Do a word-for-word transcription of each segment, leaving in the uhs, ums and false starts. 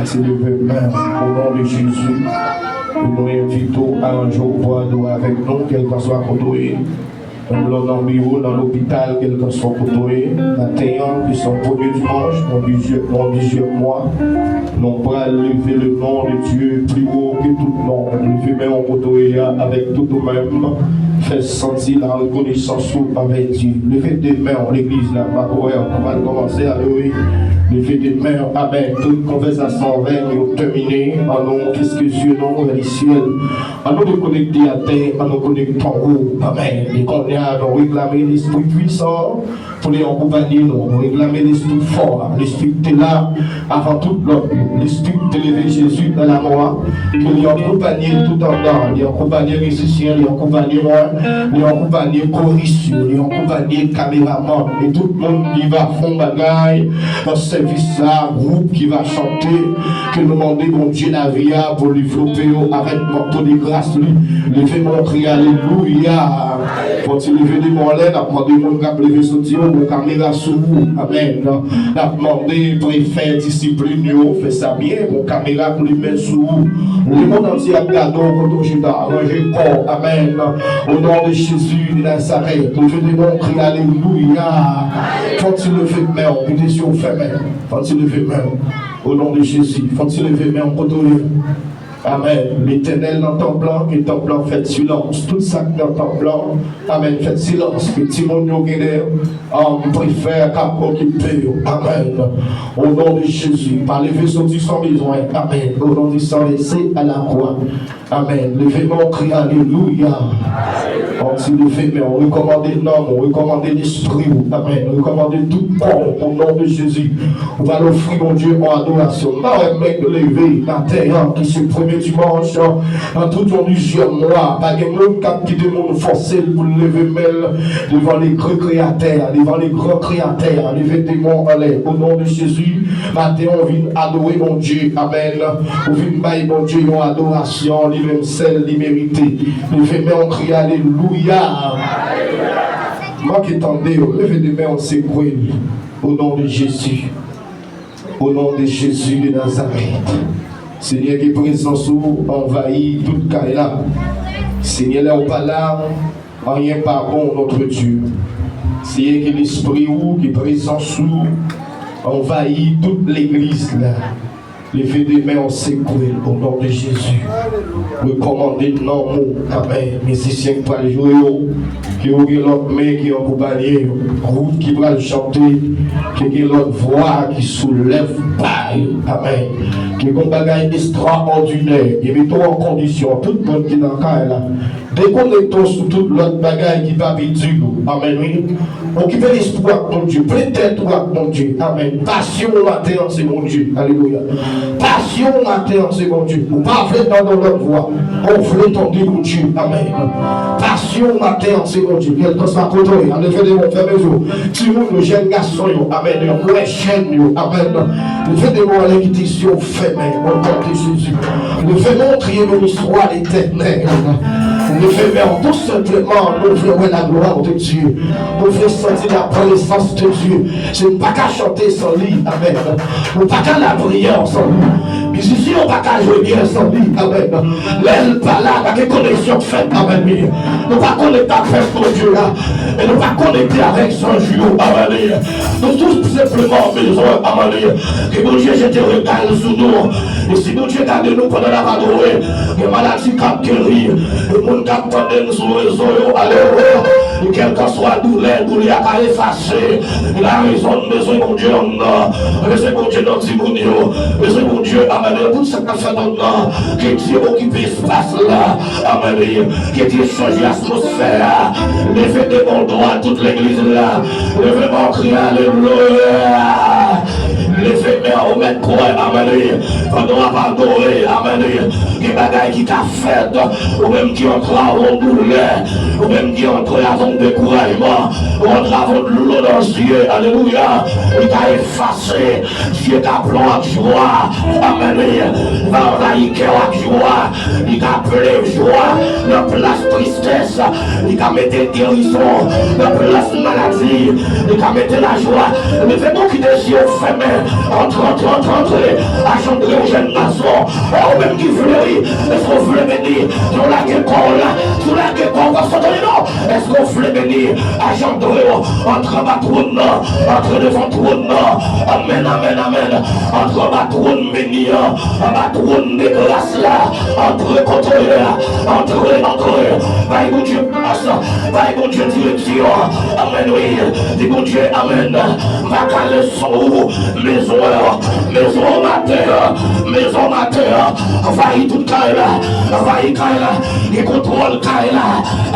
Leve men w, o non de Jezi. E nou envite w, aranje w pou adore avèk nou, kèlkanswa kote w ye. Menm lè w nan biwo, nan lopital, kèlkanswa kote w ye. Maten an, ki se yon premye dimanch, nan dizyèm, nan dizyèm mwa, nou pral leve le non de Dye pli wo ke tout non. Leve men w kote w ye a avèk tout ou menm. Fè santi la rekonesans ou anvè Dye. Leve de men w, legliz la, m pa kwè nou pral kòmanse, alelouya. Leve de men w, amèn. Tout konvèsasyon vèn yo tèmine. Annou fiske zye nou vè lesyèl. Annou dekonekte atè, annou konekte anwo. Amèn. E kounye a, nou reklame Lespri pwisan an pou li akonpaye nou. Nou reklame Lespri fò a, Lespri ki te la avan tout lòt yo. Lespri ki te leve Jezi nan lanmò a, ke li akonpaye tout anndan, li akonpaye mizisyen, li akonpaye mwen, li akonpaye koris yo, li akonpaye kameramann, e tout moun ki va fè yon bagay nan sèvis sa, gwoup ki va chante, ke nou mande Bondye lavi a pou li vlope yo avèk manto de gras li. Leve men w, kriye alelouya. Fò ti leve de men w anlè, n ap mande moun k ap leve soti yo, bon kamera sou ou. Amèn. N ap mande prefè disiplin yo, fè sa byen, bon kamera pou limen sou ou. Lemonn antye ap gade w kote w chita, ranje kò w. Amèn. O non de Jezi de Nazarèt, leve de men w, kriye alelouya. Fò ti leve men w, kite zye w fèmen. Fò ti leve men w. O non de Jezi, fò ti leve men w kote w ye. Amèn. Letènèl nan tanp lan, ke tanp lan fè silans. Tout sa k nan tanp lan, amèn, fè silans. Ke timoun yo gen de um, prefè k ap okipe yo. Amèn. O non de Jezi, pa leve soti san bezwen. Amèn. O non de San Vèse a la kwa. Amèn. Leve men w, kriye alelouya. Fò ti leve men w, rekòmande nanm ou, rekòmande lespri w. Amèn. Rekòmande tout kò w o non de Jezi. Ou pral ofri Bondye yon adorasyon. M pa wè nèg leve maten an, ki se premye dimanch nan tout yon dizyèm mwa. Pa gen moun k ap kite moun fòse l pou l leve men l devan le gran Kreyatè a, devan le gran Kreyatè a. Leve de men w anlè, o non de Jezi. Maten an, ou vin adore Bondye. Amèn. Ou vin bay Bondye yon adorasyon, li menm sèl li merite. Leve men w, kriye alelouya. Manke tande yo, leve de men w, sekwe l. O non de Jezi. O non de Jezi de Nazarèt. Senyè, ke prezans ou anvayi tout kay la. Senyè, lè w pa la, anyen pa bon, notre Dieu. Senyè, ke lespri ou, ke prezans ou anvayi tout legliz la. Leve de men w, sekwe l, o non de Jezi. Rekòmande nanm ou. Amèn. Mizisyen k pral jwe yo, ke yo gen lòt men ki akonpaye yo. Gwoup ki pral chante, ke gen lòt vwa ki soulèv pa yo. Amèn. Ke gen yon bagay estrawòdinè. E mete w an kondisyon, tout moun ki nan kay la, dekonekte w sou tout lòt bagay ki pa pitit ou. Amèn, wi. Okipe lespri w ak Bondye. Plen tèt ou ak Bondye. Amèn. Pasyon w maten an, se Bondye. Alelouya. Pasyon w maten an, se Bondye. Ou pa vle tande yon lòt vwa. Ou vle tande Bondye. Amèn. Pasyon w maten an, se Bondye. Kèlkanswa kote w ye, leve de men w, fèmen zye w. Timoun yo, jèn gason yo. Amèn. Yo kwè jèn yo. Amèn. Leve de men w anlè, kite zye w fèmen, o non de Jezi. Leve men w, kriye, beni swa Letènèl. Leve men w, tou senpleman, nou vle wè la gloire de Dieu. Nou vle santi la présence de Dieu. Se nou pa ka chante san li. Amèn. Nou pa ka lapriyè san li. Mizisyen yo pa ka jwe byen san li. Amèn. Lè l pa la, pa gen koneksyon k fèt. Amèn. Nou pa konekte ak pèp Bondye a. E nou pa konekte avèk zanj yo. Amèn. Nou tou senpleman bezwen, amèn, ke Bondye jete rega l sou nou. E si Bondye gade nou pandan n ap adore, gen maladi k ap geri. Gen moun k ap tande n sou rezo yo, alelouya. E kèlkanswa doulè, doulè a ka efase. E larezon n bezwen Bondye anndan. Bezwen Bondye nan timoun yo. Bezwen Bondye, amèn, nan tout sa k ap fèt anndan. Ke Dye okipe espas la. Amèn. Ke Dye chanje atmosfè a. Leve de men w dwat, tout legliz la. Leve men w, kriye alelouya. Leve men w, ou mèt kwè, amèn. Pandan w ap adore, amèn. Gen bagay ki ka fèt. Ou menm ki antre avè yon doulè. Ou menm ki antre avè yon dekourajman. Ou antre avè yon dlo nan zye. Alelouya. Li ka efase. Dye ka plen w ak jwa. Amèn. Li va anvayi kè w ak jwa. Li ka plen jwa nan plas tristès. Li ka mete gerizon nan plas maladi. Li ka mete lajwa. Leve men w, kite zye w fèmen. Antre, antre, antre, antre. Ajan Dre, ou jèn gason. E ou menm ki vle, wi. Èske w vle beni? Si w lage kò w la, si w lage kò w, w ap sot li non. Èske w vle beni? Ajan Dre, antre anba twòn nan. Antre devan twòn nan. Amèn, amèn, amèn. Antre anba twòn beni an. Anba twòn de gras la. Antre kote w ye a. Antre, antre. Bay Bondye plas. Bay Bondye direksyon. Amèn, wi. Di Bondye, amèn. M pa kale sou ou. Bezwen, bezwen maten an. Bezwen maten an. Anvayi tout kay la. Anvayi kay la. Gen kontwòl kay la.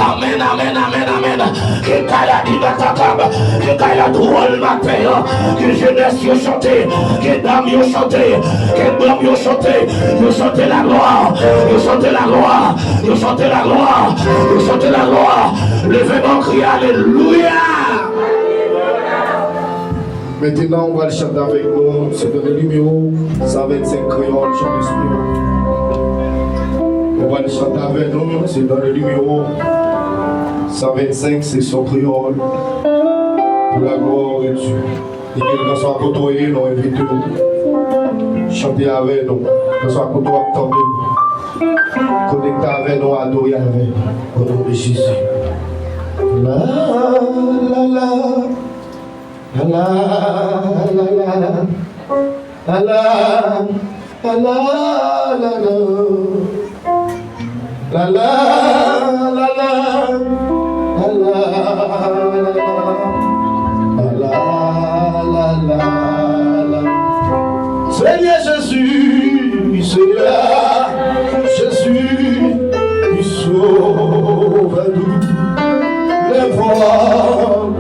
Amèn, amèn, amèn, amèn. Ke kay la inatakab, ke kay la dwòl maten an, ke jenès yo chante, ke dam yo chante, ke dam yo chante, yo chante laglwa, yo chante laglwa, yo chante laglwa, yo chante laglwa. Leve men w, kriye alelouya! Mentenan, ou pral chante avèk nou, se nan le nimewo san vennsenk kreyòl, chante sou nou. Ou pral chante avèk nou, se nan le nimewo san vennsenk, se son kreyòl, pour la gloire de Dieu. E kèlkanswa kote w ye, nou envite w chante avèk nou. Kèlkanswa kote w ap tande nou, konekte avèk nou, adore avèk nou. O non de Jezi. La, la, la. La, la, la, la. La, la, la, la, la, la. La, la, la, la. La, la, la, la. La, la, la, la, la. Seigneur Jésus, Seigneur Jésus, il sauve nous. Les pauvres,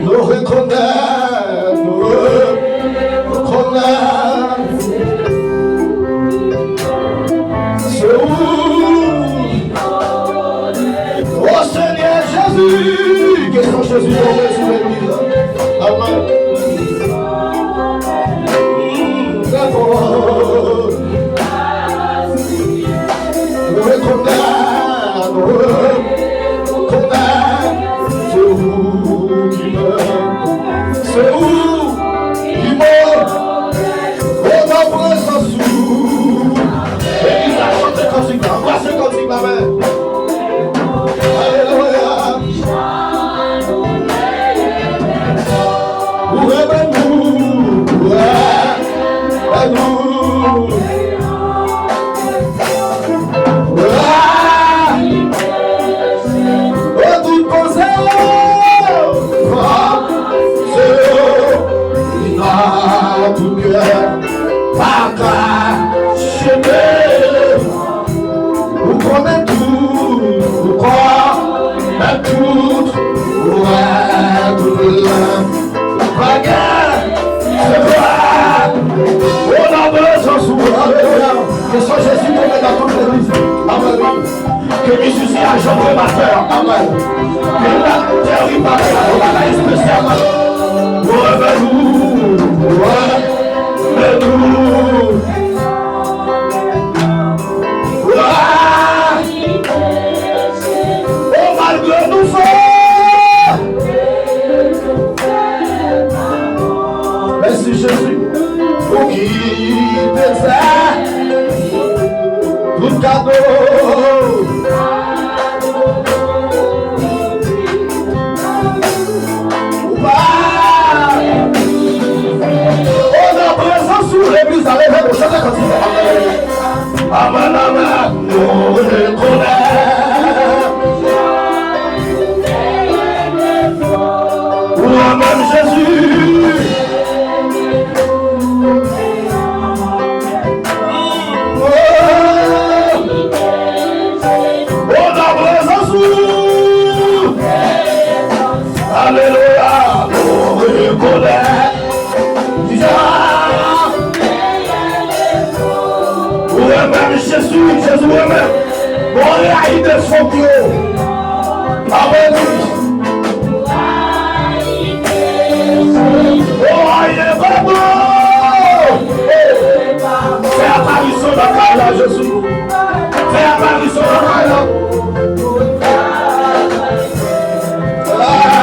nous reconnaître, reconnaître. C'est où? Oh Seigneur Jésus, que son Jésus tombe sur l'église. Amen. Rekonèt, rekonèt, se ou ki mèt. Se ou ki mèt. Ou nan prezans ou. Legliz la, chante kantik la, anbrase kantik la, men. Alelouya. Ou renmen nou, ou renmen nou. Ou renmen nou. Ou tout panse, panse, nan tout kè, pa ka chete. Ou konnen tout, ou konnen tout, ou wè tout la. Pa gen sekrè. Ou nan prezans ou, alelouya. Ke san Jezi tonbe nan tout legliz. Amen. Ke mizisyen an janbe batè. Amen. Ke batè rive batè. Ou bagay espesyal. Ou renmen nou. Ou renmen nou. Oh, malgre nou fè. Mèsi, Jezi. Ou ki te fè tout kado. Ou pa. Oh, nan prezans ou, legliz la, leve nou, chante kantik. Amen, amen. Nou rekonèt. Ou renmen Jezi. Oh, nan prezans ou. Alelouya. Nou rekonèt. Ou renmen Jezi, Jezi renmen. Bon, rayi defon yo. Amen. Oh, rayi defon yo. Fè aparisyon nan kay la, Jezi. Fè aparisyon nan kay la. Ah.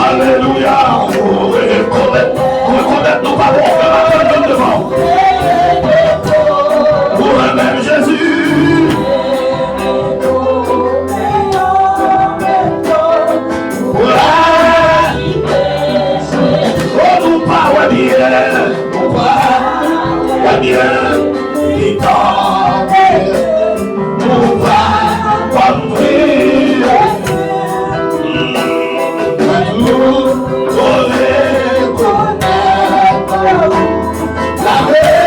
Alelouya. Rekonèt, rekonèt nou pa bon, men maten nou devan. Ou renmen Jezi. Oh, nou pa wè byen, nou pa wè byen. Li tankou nou pa konn priye. Mwen tou, oh, rekonèt. Laverite.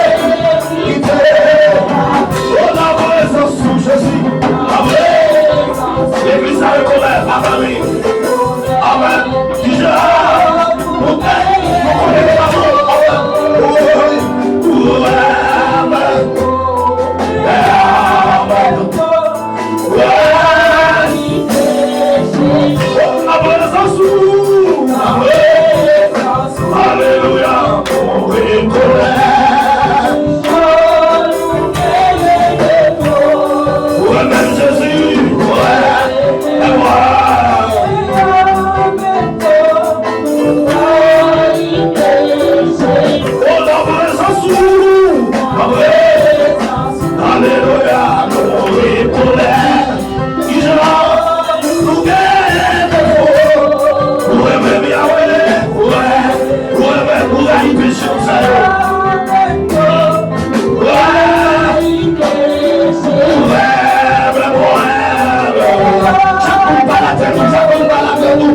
Oh, laprezans ou, Jezi. Laprezans. Legliz la rekonèt, lafanmi. Amèn. Kijan ou fè? Ou konnen li pa bon. Amèn. Amèn. Amèn. Alelouya. Ou renmen Jezi. Alelouya, nou rekonèt. Kijan nou gen defo? Ou renmen Yahweh, ou renmen, ou renmen, ou rayi peche sa yo. Ou renmen, ou renmen. Chak moun pale avèk nou, chak moun pale avèk nou.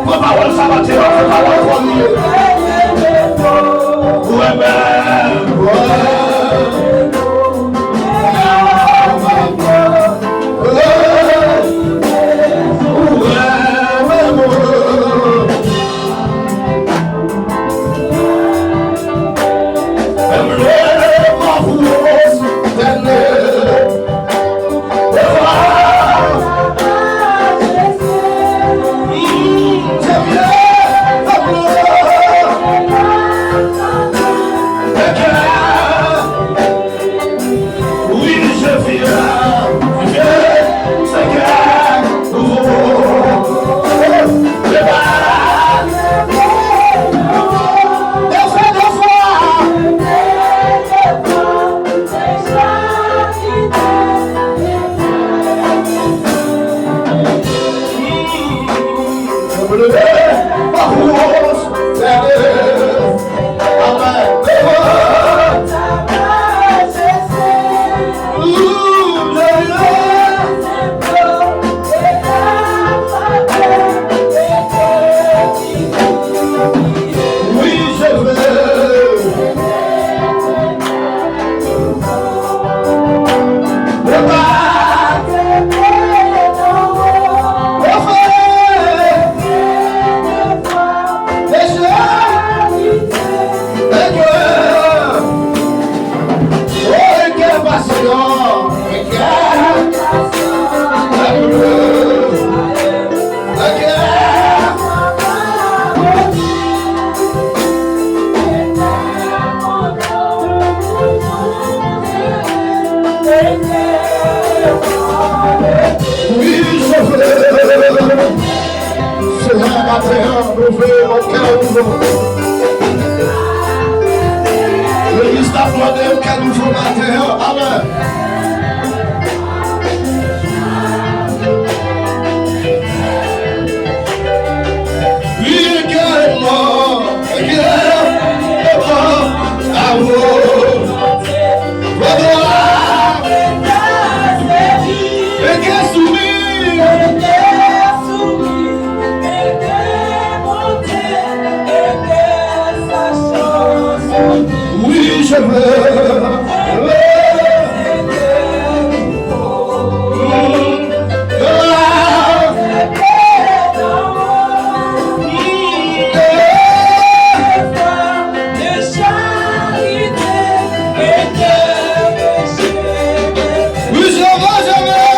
Pran pawòl sa maten an, pran pawòl fò li ye. Ou renmen. Wi, Jezi. Senyè, maten an, nou vle yon kè ouvè. Mande m ka nou fè maten an. Amèn. Wi, ke mò, ke mò, awo. Vwala. E ke souri. Oui, je veux. Oui, je veux, je veux.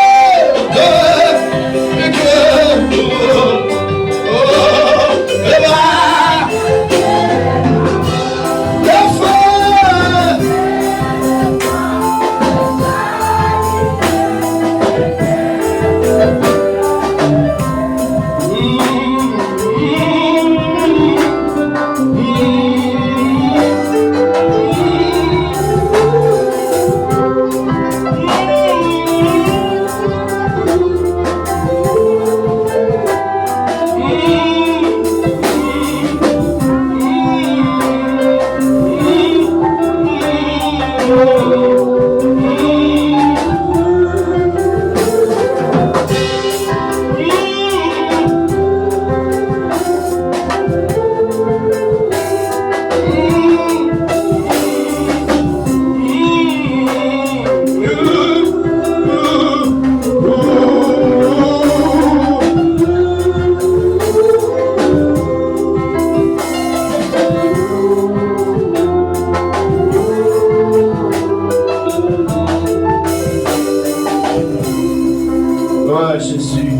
Gloire à Jésus.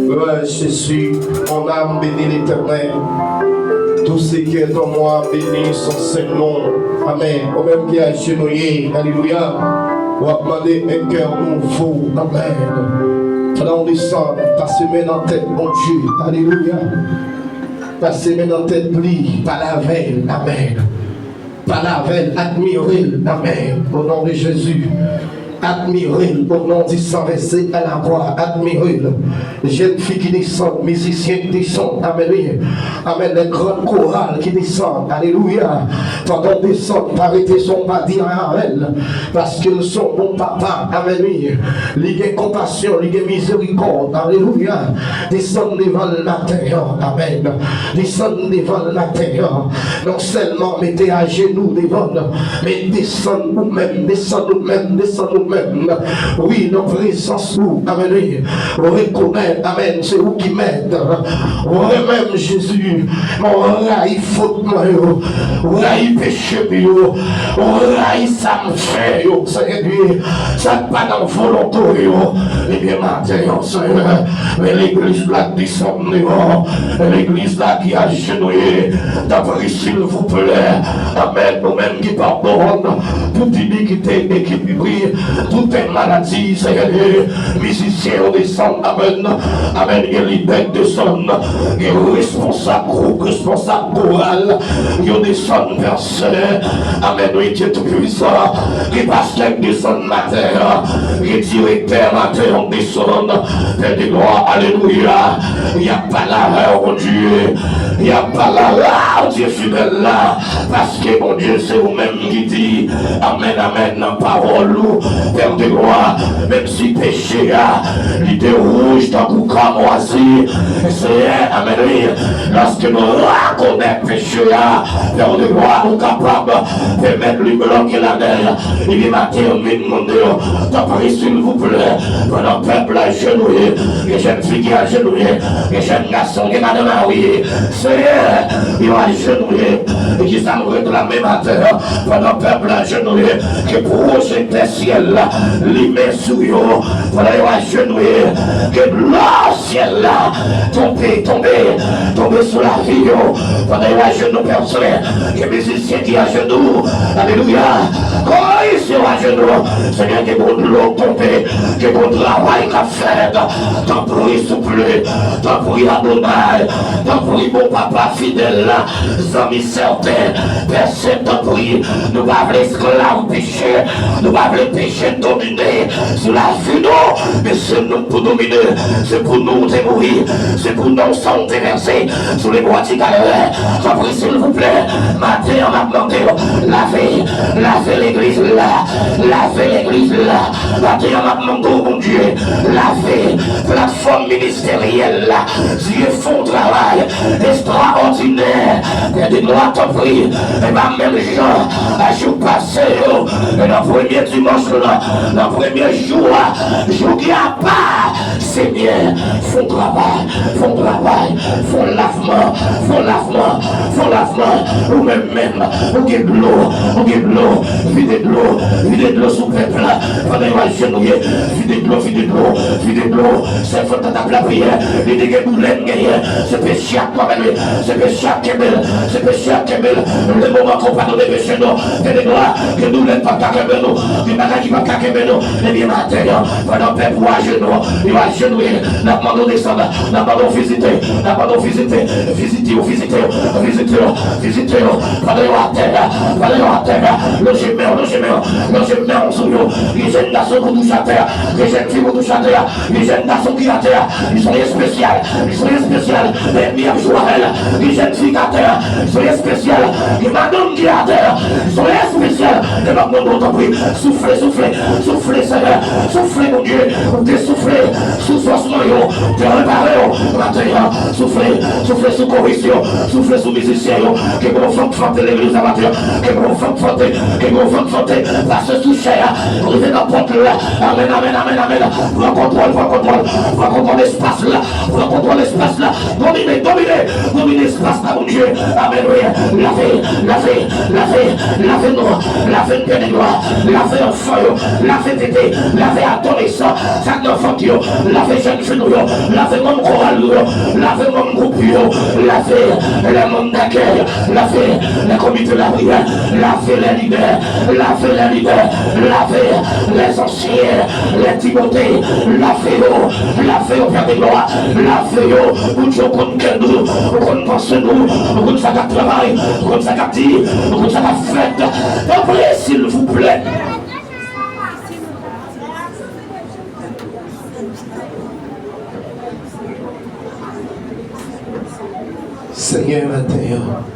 Gloire à Jésus. Mon âme bénit l'Éternel. Tout ce qui est en moi bénit son saint nom. Amèn. Ou menm ki ajenouye, alelouya, w ap mande un cœur nouveau. Amèn. Pandan w desann, pase men nan tèt Bondye. Alelouya. Pase men nan tèt li. Pale avè l. Amèn. Pale avè l, admire l, amèn, au nom de Jésus. Admire l, au nom du sang versé à la croix, admire l. Jèn fi ki desann, mizisyen ki desann, amèn, wi. Amèn, les grandes chorales ki desann, alelouya. Pandan w desann, pa rete san w pa di amèn, paske l se yon bon papa, amèn, wi. Li gen konpasyon, li gen mizerikòd, alelouya. Desann devan l maten an, amèn. Desann devan l maten an. Non sèlman mete ajenou devan l, men desann ou menm, desann ou menm, desann ou menm. Wi, nan prezans ou, amèn, wi. Rekonèt, amèn, se ou ki mèt. Ou renmen m, Jezi, men w rayi fot mwen yo, w rayi peche m yo, w rayi sa m fè yo, Senyè Dye, sa k pa nan volonte w yo. Ebyen, maten an, Senyè, men legliz la k desann devan, legliz la ki ajenouye, tanpri, silvouplè, amèn, nou menm ki pa bon, tout inivite, ekilibri, tout maladi, Senyè Dye, mizisyen yo desann, amèn, amèn, gen lidè k desann, gen responsab gwoup, responsab koral, yo desann, Pè Sen, amèn, wi, Dye Toupisan, gen pastè k desann maten an, gen direktè maten an k desann, Pè de glwa, alelouya, y ap pale avè w, Bondye, y ap pale avè w, Dye fidèl la, paske, Bondye, se ou menm ki di, amèn, amèn, nan pawòl ou, Pè de glwa, menm si peche a, li te wouj tankou kòmwazi, Senyè, amèn, wi, lòske nou rekonèt peche a, Pè de glwa, ou kapab pèmèt li bloke ladan l. Ebyen, maten an, vin mande yo, tanpri, silvouplè, pandan pèp la ajenouye, gen jèn fi ki ajenouye, gen jèn gason, gen madanm a wi, Senyè, yo ajenouye. E kisa nou reklame maten an? Pandan pèp la ajenouye, ke pwojektè syèl la limen sou yo. Pandan yo ajenouye, ke dlo syèl la tonbe, tonbe, tonbe sou lavi yo. Pandan yo ajenou, Pè Sen, ke mizisyen ki ajenou, alelouya, kòrije Senyè, ajenou, Senyè, ke gon dlo tonbe, ke gon travay k ap fèt. Tanpri, souple, tanpri, Adonay, tanpri, bon papa fidèl la, zanmi sèten, pèse, tanpri, nou pa vle esklav peche, nou pa vle peche domine sou lavi nou, men se nou k pou domine, se pou nou w te mouri, se pou non w san w te vèse sou lebwa di Kalvè. Tanpri, silvouplè, maten an, m ap mande w, lave, lave legliz la, lave legliz la. Maten an, m ap mande w, Bondye, lave platfòm ministeryèl la. Dye, fè yon travay estrawòdinè. Pè de glwa, tanpri, e pa menm jan a jou pase yo, e nan premye dimanch la, nan premye jou a, jou ki apa, Senyè, fè yon travay, fè yon travay, fè yon lavman, fè yon lavman, fè yon lavman. Ou menm menm, ou gen dlo, ou gen dlo, vide dlo, vide dlo sou pèp la, pandan yo ajenouye, vide dlo, vide dlo, vide dlo. Sèvant la t ap lapriyè, li di gen doulè m genyen, se peche a k mwen mennen, se peche a k kenbe l, se peche a k kenbe l. Le moman ke w padone peche nou, gen de glwa, gen doulè k p ap ka kenbe nou, gen bagay ki p ap ka kenbe nou. Ebyen, maten an, pandan pèp ou ajenou, yo ajenouye, n ap mande w desann, n ap mande w vizite, n ap mande w vizite, vizite yo, vizite yo, vizite yo, vizite yo. Pandan yo atè, pandan yo atè, lonje men w, lonje men w, lonje men w sou yo. Gen jèn gason k touche atè, gen jèn fi k touche atè. Gen jèn gason ki atè a, li sonnen espesyal, li sonnen espesyal. Ènmi ap jwe avè l. Gen jèn fi ki atè a, li sonnen espesyal. Gen madanm ki atè a, li sonnen espesyal. E m ap mande w, tanpri, soufle, soufle, soufle, Senyè, soufle, Bondye. Ou te soufle sou zòsman yo, ou te repare yo. Maten an, soufle, soufle sou koris yo, soufle sou mizisyen yo. Ke gon van k fante legliz la maten an. Ke gon van k fante, ke gon van k fante. Pase sou chè a, rive nan pòt la. Amèn, amèn, amèn, amèn. Pran kontwòl, pran kontwòl, pran kontwòl espas la, pran kontwòl espas la. Domine, domine, domine espas la, Bondye. Amèn, wi. Lave, lave, lave, lave nou, lave n, Pè de glwa, lave anfan yo, lave bebe, lave adolesan, sa k nan vant yo, lave jèn fi nou yo, lave manm koral nou yo, lave manm gwoup yo, lave lè manm dakèy, lave lè komite lapriyè, lave lè lidè, lave lè lidè, lave lè zansyen, lè Timote, lave yo, lave yo, Pè de glwa, lave yo, Bondye, ou konn kè nou, ou konn panse nou, ou konn sa k ap travay, ou konn sa k ap di, ou konn sa k ap fèt. Tanpri, silvouplè. Senyè, maten an,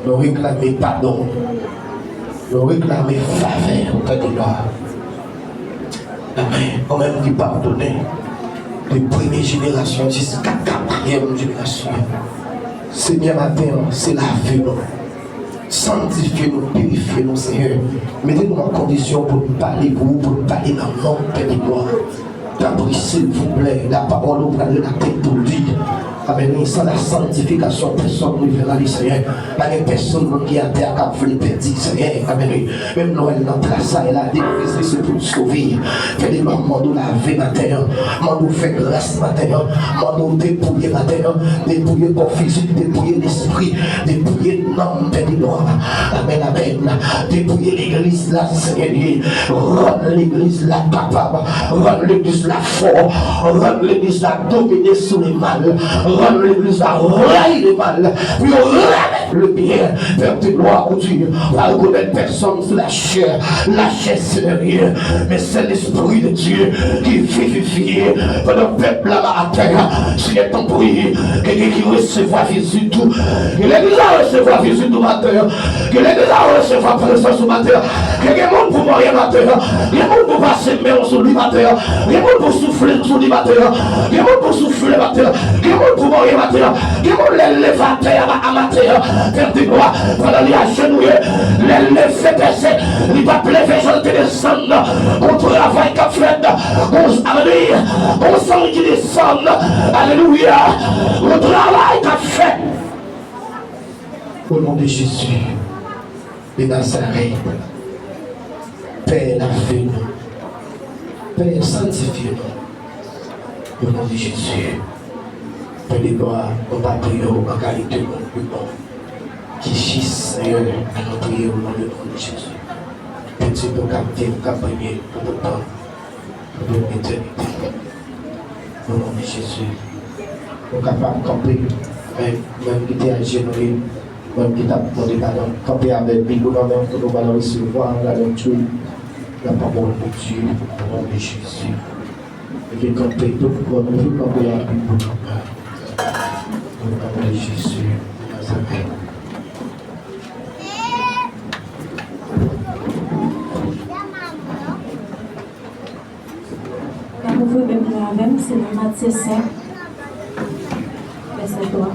nou reklame padon. Nou reklame favè, Pè de glwa. Amèn. Ou menm ki padone de premye jenerasyon jiska katriyèm jenerasyon. Senyè, maten an, se lave nou. Sanntifye nou, pirifye nou, Senyè. Mete nou an kondisyon pou n pale pou ou, pou n pale nan non w, Pè de glwa. Tanpri, silvouplè, lapawòl ou pral relate pou li. Amèn, wi. San la santifikasyon, pèsonn rive nan li, Senyè. Pa gen pèsonn moun ki atè a k ap vle pèdi, Senyè. Amèn, wi. Menm lè w al nan plas sa la, depi se pou w sove. Pè de glwa, mande w lave maten an. Mande w fè gras maten an. Mande w depouye maten an. Depouye kò fizik, depouye lespri, depouye nanm, Pè de glwa. Amèn, amèn. Depouye legliz la, Senyè. Rann legliz la kapab. Rann legliz la fò. Rann legliz la domine sou lemal. Rann legliz la rayi lemal. Pou yo renmen lebyen. Pè de glwa, ou di, pa rekonèt pèsonn sou lachè. Lachè, Senyè, men se Lespri de Dye ki vivifye. Pandan pèp la la atè a, Senyè, tanpri, ke gen ki resevwa vizit ou. Ke legliz la resevwa vizit ou maten an. Ke legliz la resevwa prezans ou maten an. Ke gen moun pou marye maten an. Gen moun pou pase men w sou li maten an. Gen moun pou soufle sou li maten an. Gen moun pou soufle maten an. Gen moun pou marye maten an. Gen moun lè l leve atè a, a maten an, Pè de glwa, pandan li ajenouye, lè l leve pèse, li p ap leve jan l te desann nan. Gon travay k ap fèt. Gon, alelouya. Gon zanj ki desann. Alelouya. Gon travay k ap fèt. O non de Jezi de Nazarèt, Pè, lave nou. Pè, sanntifye nou. O non de Jezi. Pè de glwa, nou pa priye w an kalite moun ki bon, ki jis, Senyè, men nou priye w nan le non de Jezi. Pè Se pou w k ap viv, k ap renye pou tout tan, pou tout etènite. O non de Jezi, nou kapab kanpe, men menm ki te ajenouye, menm ki t ap mande padon, kanpe avèk Bib ou nan men w pou nou ba l resevwa, gade yon tchoul nan pawòl Bondye, o non de Jezi. Epi kanpe, tout kò nou, kanpe avèk Bib ou nan men w. O non de Jezi de Nazarèt. N ap ouvri Bib nou avè m, se nan Matye senk, vèsè twa.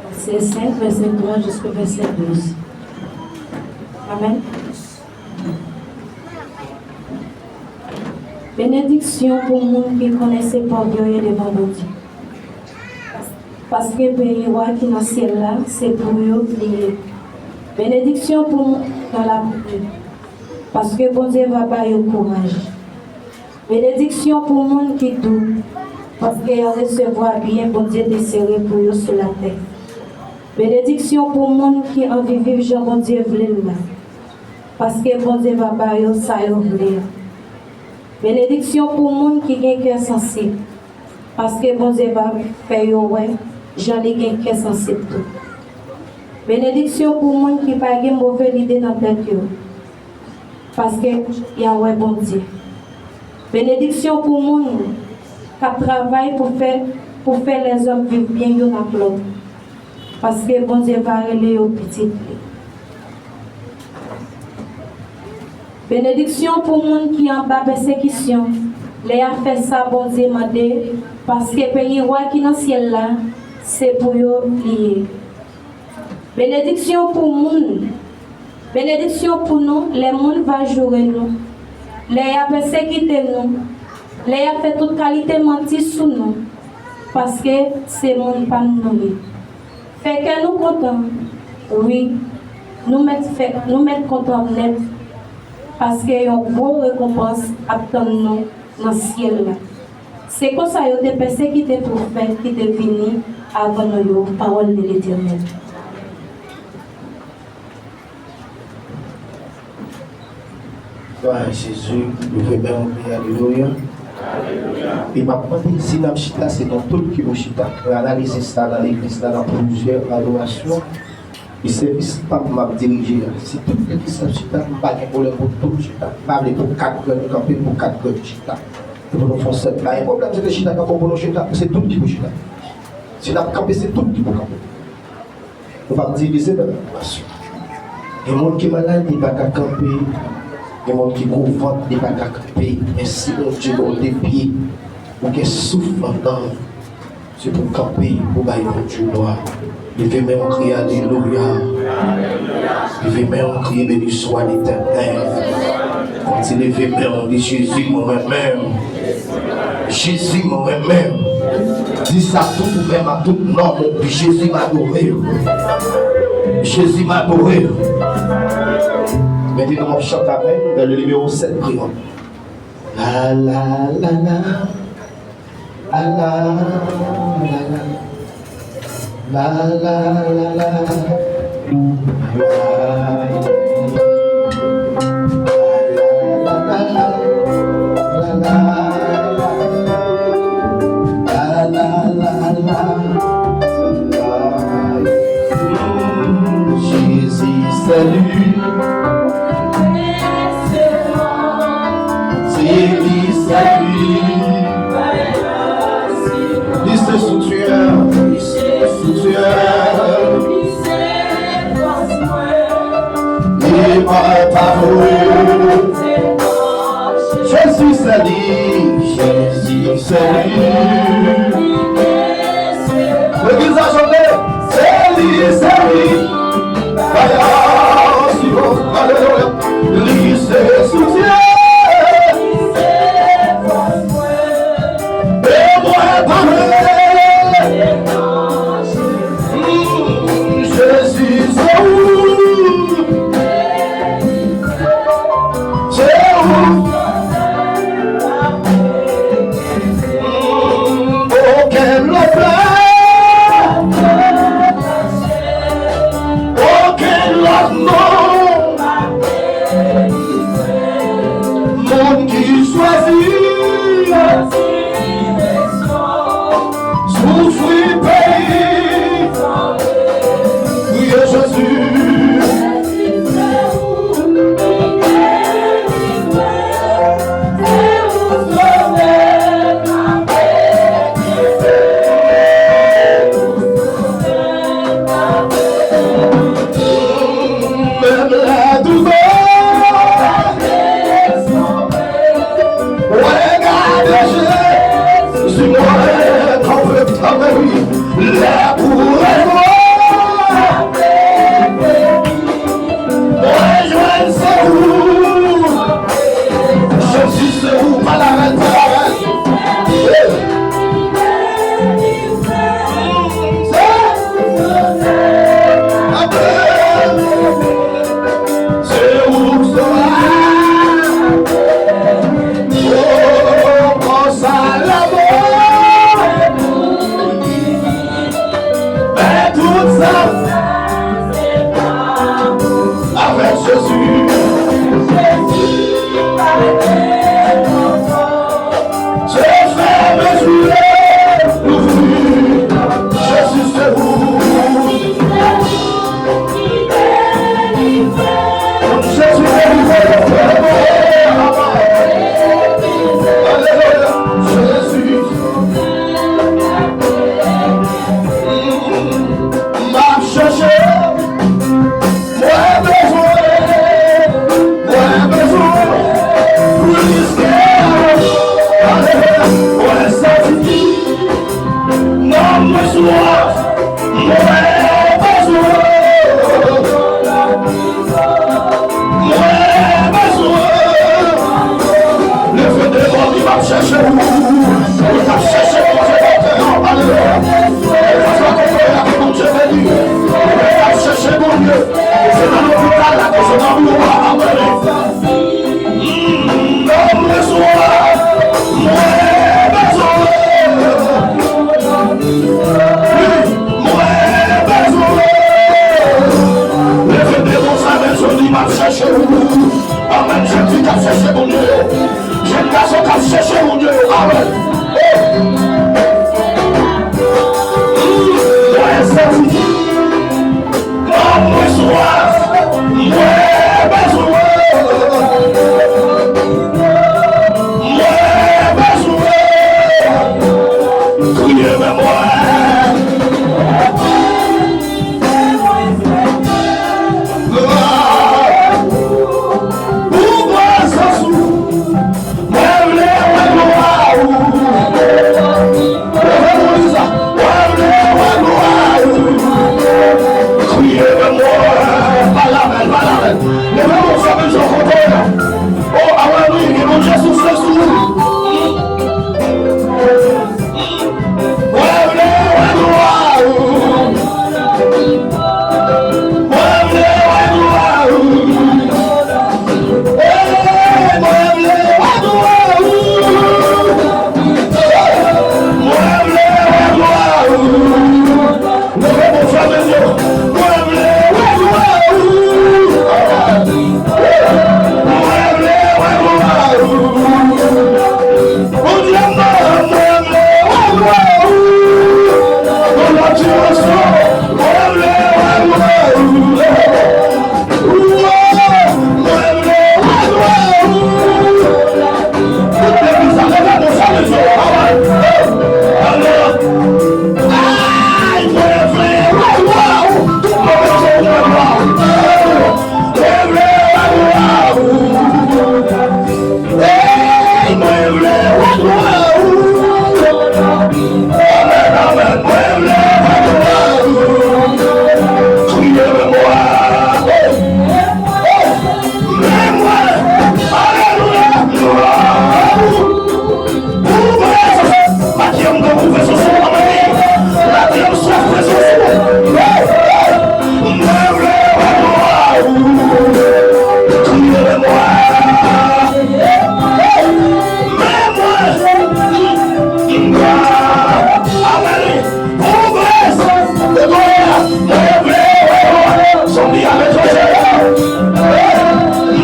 Matye senk, vèsè twa jiska vèsè douz. Amèn. Benediksyon pou moun ki konnen se pòv yo ye devan Bondye. Paske peyi wa ki nan syèl la, se pou yo li ye. Benediksyon pou moun ki nan lapriyè, paske Bondye va ba yo kouraj. Benediksyon pou moun ki dou, paske y a resevwa byen Bondye te sere pou yo sou latè. Benediksyon pou moun ki anvi viv jan Bondye vle l la, paske Bondye va ba yo sa yo vle a. Benediksyon pou moun ki gen kè sansib, paske Bondye va fè yo wè jan li gen kè sansib tou. Benediksyon pou moun ki pa gen move lide nan tèt yo, paske y a wè Bondye. Benediksyon pou moun k ap travay pou fè, pou fè lèzòm viv byen youn ak lòt, paske Bondye va rele yo pitit li. Benediksyon pou moun ki anba pèsekisyon, lè y ap fè sa Bondye mande, paske peyi wa ki nan syèl la, se pou yo li ye. Benediksyon pou moun, benediksyon pou nou, lè moun va joure nou, lè y a pèsekite nou, lè y a fè tout kalite manti sou nou, paske se moun pa m nou ye. Fè kè nou kontan, wi, nou mèt fè, nou mèt kontan nèt, paske yon gwo rekonpans ap tann nou nan syèl la. Se konsa yo te pèsekite pwofèt ki te vini avan nou yo, pawòl de Letènèl. Glwa a Jezi, leve men w, kriye alelouya. E m ap mande si n ap chita, se nou tout ki pou chita. Mwen analize sa nan legliz la, nan plizyè adorasyon. E sèvis pa m m ap dirije a. Si tout legliz ap chita, m pa gen pwoblèm pou tout chita. M pa vle pou kat grenn kanpe, pou kat grenn chita. E pou nou fè yon sèl. Pa gen pwoblèm, se te chita kanpe pou nou chita. Se tout ki pou chita. Si n ap kanpe, se tout ki pou kanpe. Nou p ap divize nan adorasyon. Gen moun ki malad, li pa ka kanpe. Gen moun ki gwo vant, li pa ka kanpe. Men si Bondye ba w de pye, ou gen souf anndan w, se pou w kanpe, pou w bay Bondye glwa. Leve men w, kriye alelouya. Leve men w, kriye beni swa Letènèl. Kòmsi leve men w, di, Jezi, mwen renmen w. Jezi, mwen renmen w. Di sa tout ou menm a tout nonm ou, Jezi, m adore w. Jezi, m adore w. Mentnan, w ap chante avè m, le nimewo sèt, priyè. La, la, la, la. La, la, la, la. La, la, la, la. Jésus, salut. C'est lui, salut. Li se soutyen, soutyen. Li pa ta vre. Jezi se li, Jezi se li. Legliz la chante, se li, se li. Alelouya. Li se soutyen. E mwen pa vle. Jezi, se ou. Se ou. Okenn lòt plas. Alelouya. Lè pou rejwi, rejwenn sekou. Jezi, se ou, pa larèl, pa larèl. Se ou, se ou. Oh, konsa lanmou. Fè tout sa avèk Jezi. Se fè mezire, louvri. Jezi, se ou. Jezi, delivre yo, frè, papa. Alelouya. Jezi. M ap chèche, mwen bezwen, mwen bezwen plis ke, alelouya, mwen santi nanm mwen swaf, mwen bezwen. Mwen bezwen. Leve de bò, m ap chèche ou. Ou t ap chèche Bondye nan tè an. Alelouya. Leve de bò, Bondye beni. Ou t ap chèche Bondye. Se nan lopital la, ke se nan biwo a, anmwene. Mwen bezwen, mwen bezwen. Wi, mwen bezwen. Leve de bò sa, mezanmi, m ap chèche ou. Anmwene, jèn fi k ap chèche Bondye yo. Jèn gason k ap chèche Bondye yo. Amèn. Oh. Mwen santi. Mwen swaf, mwen bezwen, mwen bezwen, kriye men mwen. Pou prezans ou. Mwen vle wè glwa ou. Leve pou li sa. Mwen vle wè glwa ou. Kriye men mwen. Pale avè l, pale avè l. Leve pou sa, men jan kote w la. Oh, alelouya, gen Bondye soufle sou ou. Mwen vle wè glwa ou. Mwen vle wè glwa ou. Hey, mwen vle wè glwa ou. Mwen vle wè glwa ou. Leve pou sa, men yo. Mwen vle wè glwa ou. Mwen vle wè glwa ou. Bondye m nan, mwen vle wè glwa ou. Nan lòt dimansyon, mwen vle wè glwa ou. Mwen vle wè glwa ou. Tout legliz la, leve pou sa, men yo. Amen. Amen. Ay, mwen vle wè glwa ou. Tout mwen vle wè glwa ou. Mwen vle wè glwa ou. Hey, mwen vle wè glwa ou. Amèn, amèn. Mwen vle wè glwa ou. Kriye men mwen. Oh, oh. Men mwen. Alelouya. Glwa ou. Pou prezans. Matyè m pran pou prezans ou, anmwene. Matyè m swaf prezans ou. Mwen vle wè glwa ou. Kriye men mwen. Men mwen. Glwa. Anmwene. Pou prezans. Mwen vle wè glwa ou. Zonbi a met yo jere.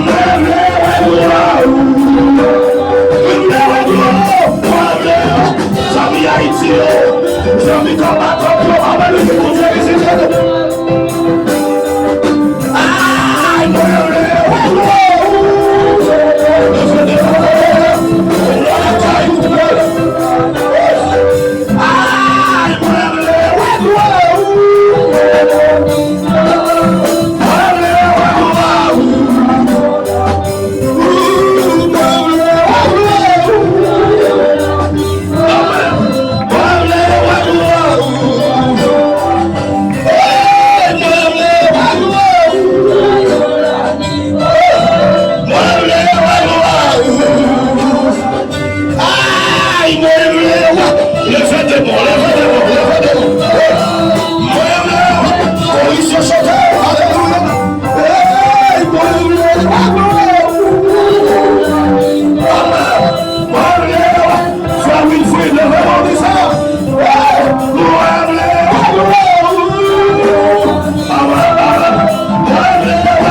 Mwen vle wè glwa ou. Mwen vle wè glwa ou. Mwen vle wè. Zanmi Ayiti yo, zanmi konbatant yo, anmwene, ke Bondye vizite nou. Ay, mwen vle wè glwa ou. Mwen vle wè glwa ou. Ay, mwen vle wè glwa ou. Mwen vle wè glwa ou. Mwen vle wè glwa ou. Amèn. Mwen vle wè glwa Leve demon, leve demon, leve demon. Hey! Mwen menm, polis yo chante. Alelouya. Hey, polis yo chante. Amen. Mwen menm, frè Wilfrid, leve demon sa. Hey! Mwen menm, amen, amen. Mwen menm, amen.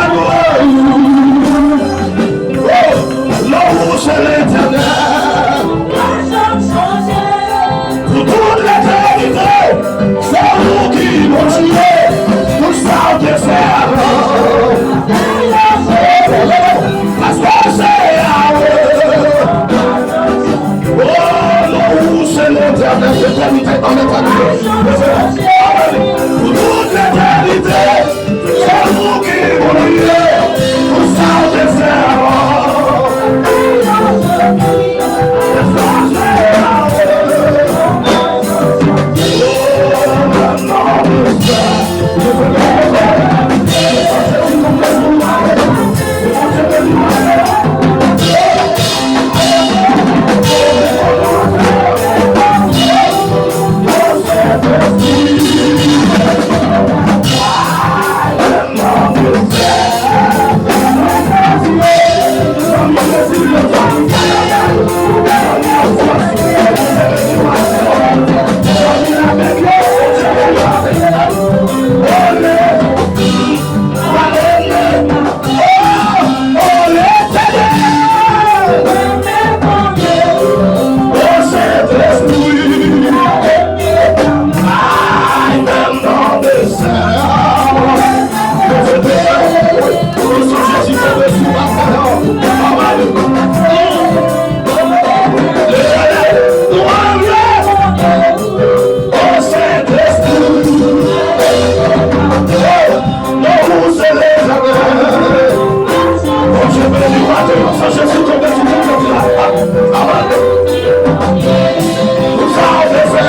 Lè w se Letènèl. Pou tout letènite, se ou ki Bondye, pou sa w te fè avan. Paske w se Yahweh. Oh, non, ou se Letènèl, letènite an letènite. Pou tout letènite. Se ou ki Bondye, pou sa w te fè avan. Bondye beni w maten an, san Jezi tonbe sou tout kont la. Amen. Pou sa w te fè.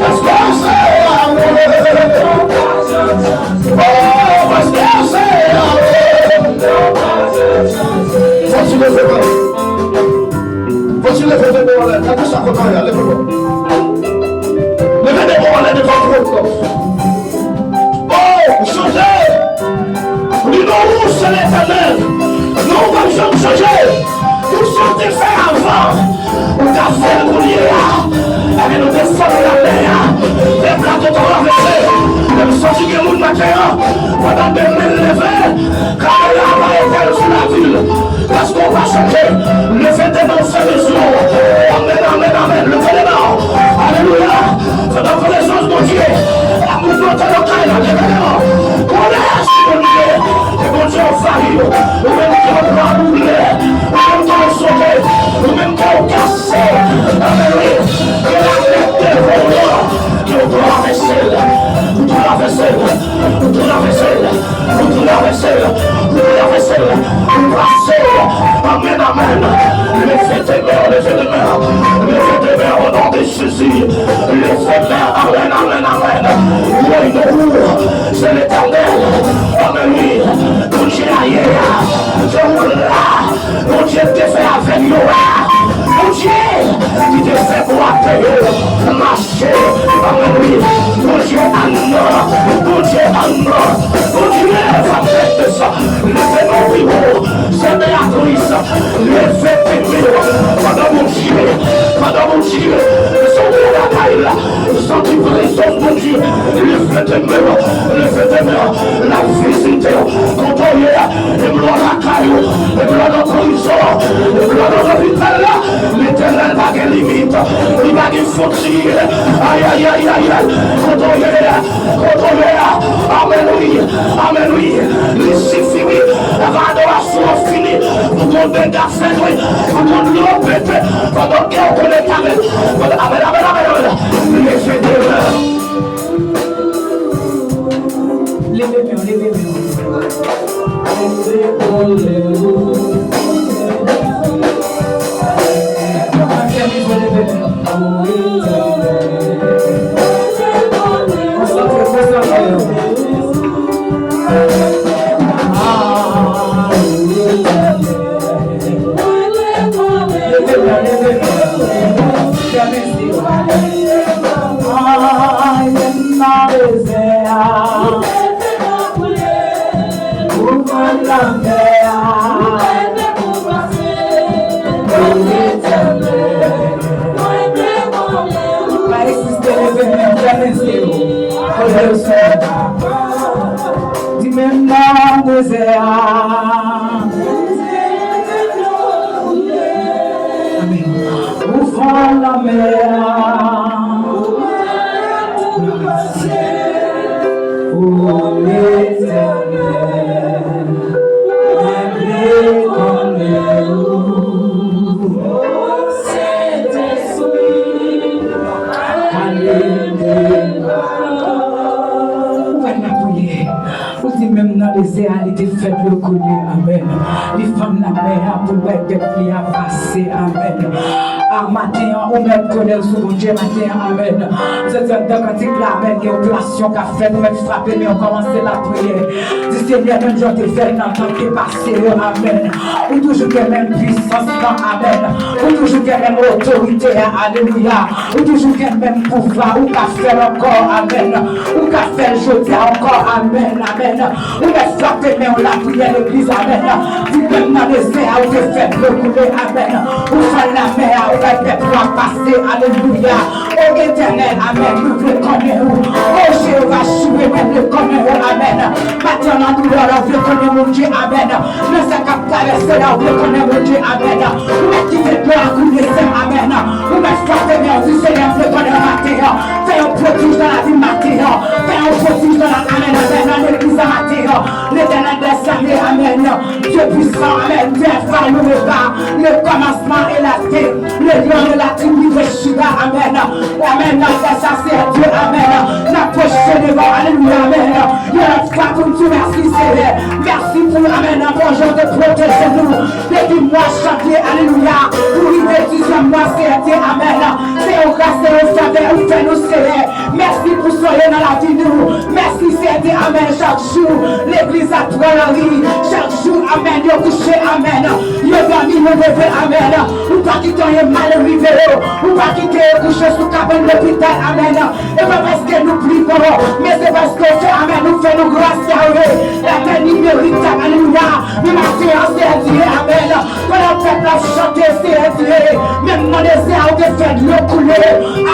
Paske w se Yahweh. Oh, paske w se Yahweh. Fò w leve men w. Fò w leve men w anlè. Kèlkeswa kote w ye a, leve men w. Leve men w anlè devan twòn nan. Oh, chante! Ou di non, ou se Letènèl. Non, ou p ap janm chanje. Tout sa w te fè avan, ou ka fè l kounye a. Ebyen, nou te fè l nan latè a. Pèp la te travèse. Men m santi gen moun maten an, pandan demen leve, kay la va etèl sou lavil. Paske w pa chanje. Leve demen w fè bezwen w. Amèn, amèn, amèn. Leve demen w. Alelouya. Pandan prezans Bondye ap mouvmante nan kay la, leve demen w. Kolè sou Bondye. E Bondye anvayi w. Ou menm ke w pran boule. Ou menm ke w sote. Ou menm ke w kase. Amèn, wi. Ke la tèt devan w, ke w travèse l. Ou travèse l. Ou travèse l. Ou travèse l, ou travèse l, ou pase l. Amèn, amèn. Leve demen w, leve demen w, leve demen w, o non de Jezi. Leve men w, amèn, amèn, amèn. Woy, non, ou se Letènèl. Amèn, wi. Bondye a yè a, se ou la. Bondye te fè avèg yo a. Bondye ki te fè bwate yo mache. Amèn, wi. Bondye a nan. Bondye a nan. Bondye va fè de sa. Leve men w pi wo. Sè Beatrice, leve men w. Pandan Bondye, pandan Bondye soti lakay la, santi prezans Bondye. Leve men w. Leve men w. L ap vizite w. Kote w ye a, menm lè w lakay ou, menm lè w nan prizon, menm lè w nan lopital la, Letènèl pa gen limit, li pa gen fwontyè. Ayayayayay, kote w ye a, kote w ye a, amèn wi, amèn wi, li sifi wi, avan adorasyon an fini, pou konn dega fèt wi, pou konn dlo pete, pandan kè w konnen talè, amèn, amèn, amèn, amèn, leve demen. Leve men w, leve men w. Leve men w. Konsantre, konsantre. Ah. Leve men w, Ay, nan dezè a. Ou fè lamè a. Pa egziste, leve men, fèmen zye w. Di menm nan dezè a. Amèn. Ou fè lamè a. O Letènèl, mwen vle konnen ou. O Sentespri, ale devan. Ou pral nan priyè. Ou di menm nan dezè a, li te fè dlo koule. Amèn. Li fann lamè a pou l bay pèp li a pase. Amèn. A maten an, ou mèt konnen sou Bondye maten an. Amèn. M santi anndan kantik la, amèn, gen operasyon k ap fèt. Ou mèt frape men w, kòmanse lapriyè. Di, Senyè, menm jan w te fè l nan tan k te pase yo. Amèn. Ou toujou gen menm pwisans lan. Amèn. Ou toujou gen menm otorite a. Alelouya. Ou toujou gen menm pouvwa. Ou ka fè l ankò. Amèn. Ou ka fè l jodi a ankò. Amèn. Amèn. Ou mèt frape men w, lapriyè, legliz. Amèn. Di, menm nan dezè a, ou te fè dlo koule. Amèn. Ou fann lamè a, ou bay pèp ou a pase. Alelouya. O Etènèl, amèn, nou vle konnen ou. O Jewova Jire, nou vle konnen ou. Amèn. Maten an, nan doulè, nou vle konnen Bondye. Amèn. Nan sa k ap travèse la, ou vle konnen Bondye. Amèn. Ou mèt kite dlo a koule, sè. Amèn. Ou mèt frape men w, di, Senyè, m vle konnen ou maten an. Fè yon pwodij nan lavi m maten an. Fè yon pwodij nan la, amèn, amèn, nan legliz la maten an. Letènèl dèzame, amèn. Dye pwisan, amèn. Dye alfa, omega, le kòmansman e la fen, le lyon de la tribi de Juda, amèn. Amèn. N ap fè sa, Seyè Dye, amèn. N ap pwoche devan, alelouya, amèn. Yon lòt fwa pou n di w mèsi, Seyè. Mèsi pou, amèn, bon jan w te pwoteje nou depi mwa janvye, alelouya, pou rive dizyèm mwa, Seyè Dye, amèn. Se yon gras, se yon favè ou fè nou, Seyè. Mèsi pou swen yo nan lavi nou. Mèsi, Seyè Dye, amèn. Chak jou, legliz la pran lari. Chak jou, amèn, yo kouche, amèn. Yo dòmi, yo leve, amèn. Ou pa kite anyen mal rive yo. Ou pa kite yo kouche sou kabann lopital, amèn. E pa paske nou pi bon, men se paske w fè, amèn, ou fè nou gras, Yahweh. Lamè imeritable, alelouya. Men maten an, Seyè Dye, amèn. Pandan pèp la ap chante, Seyè Dye, menm nan dezè a, ou te fè dlo koule.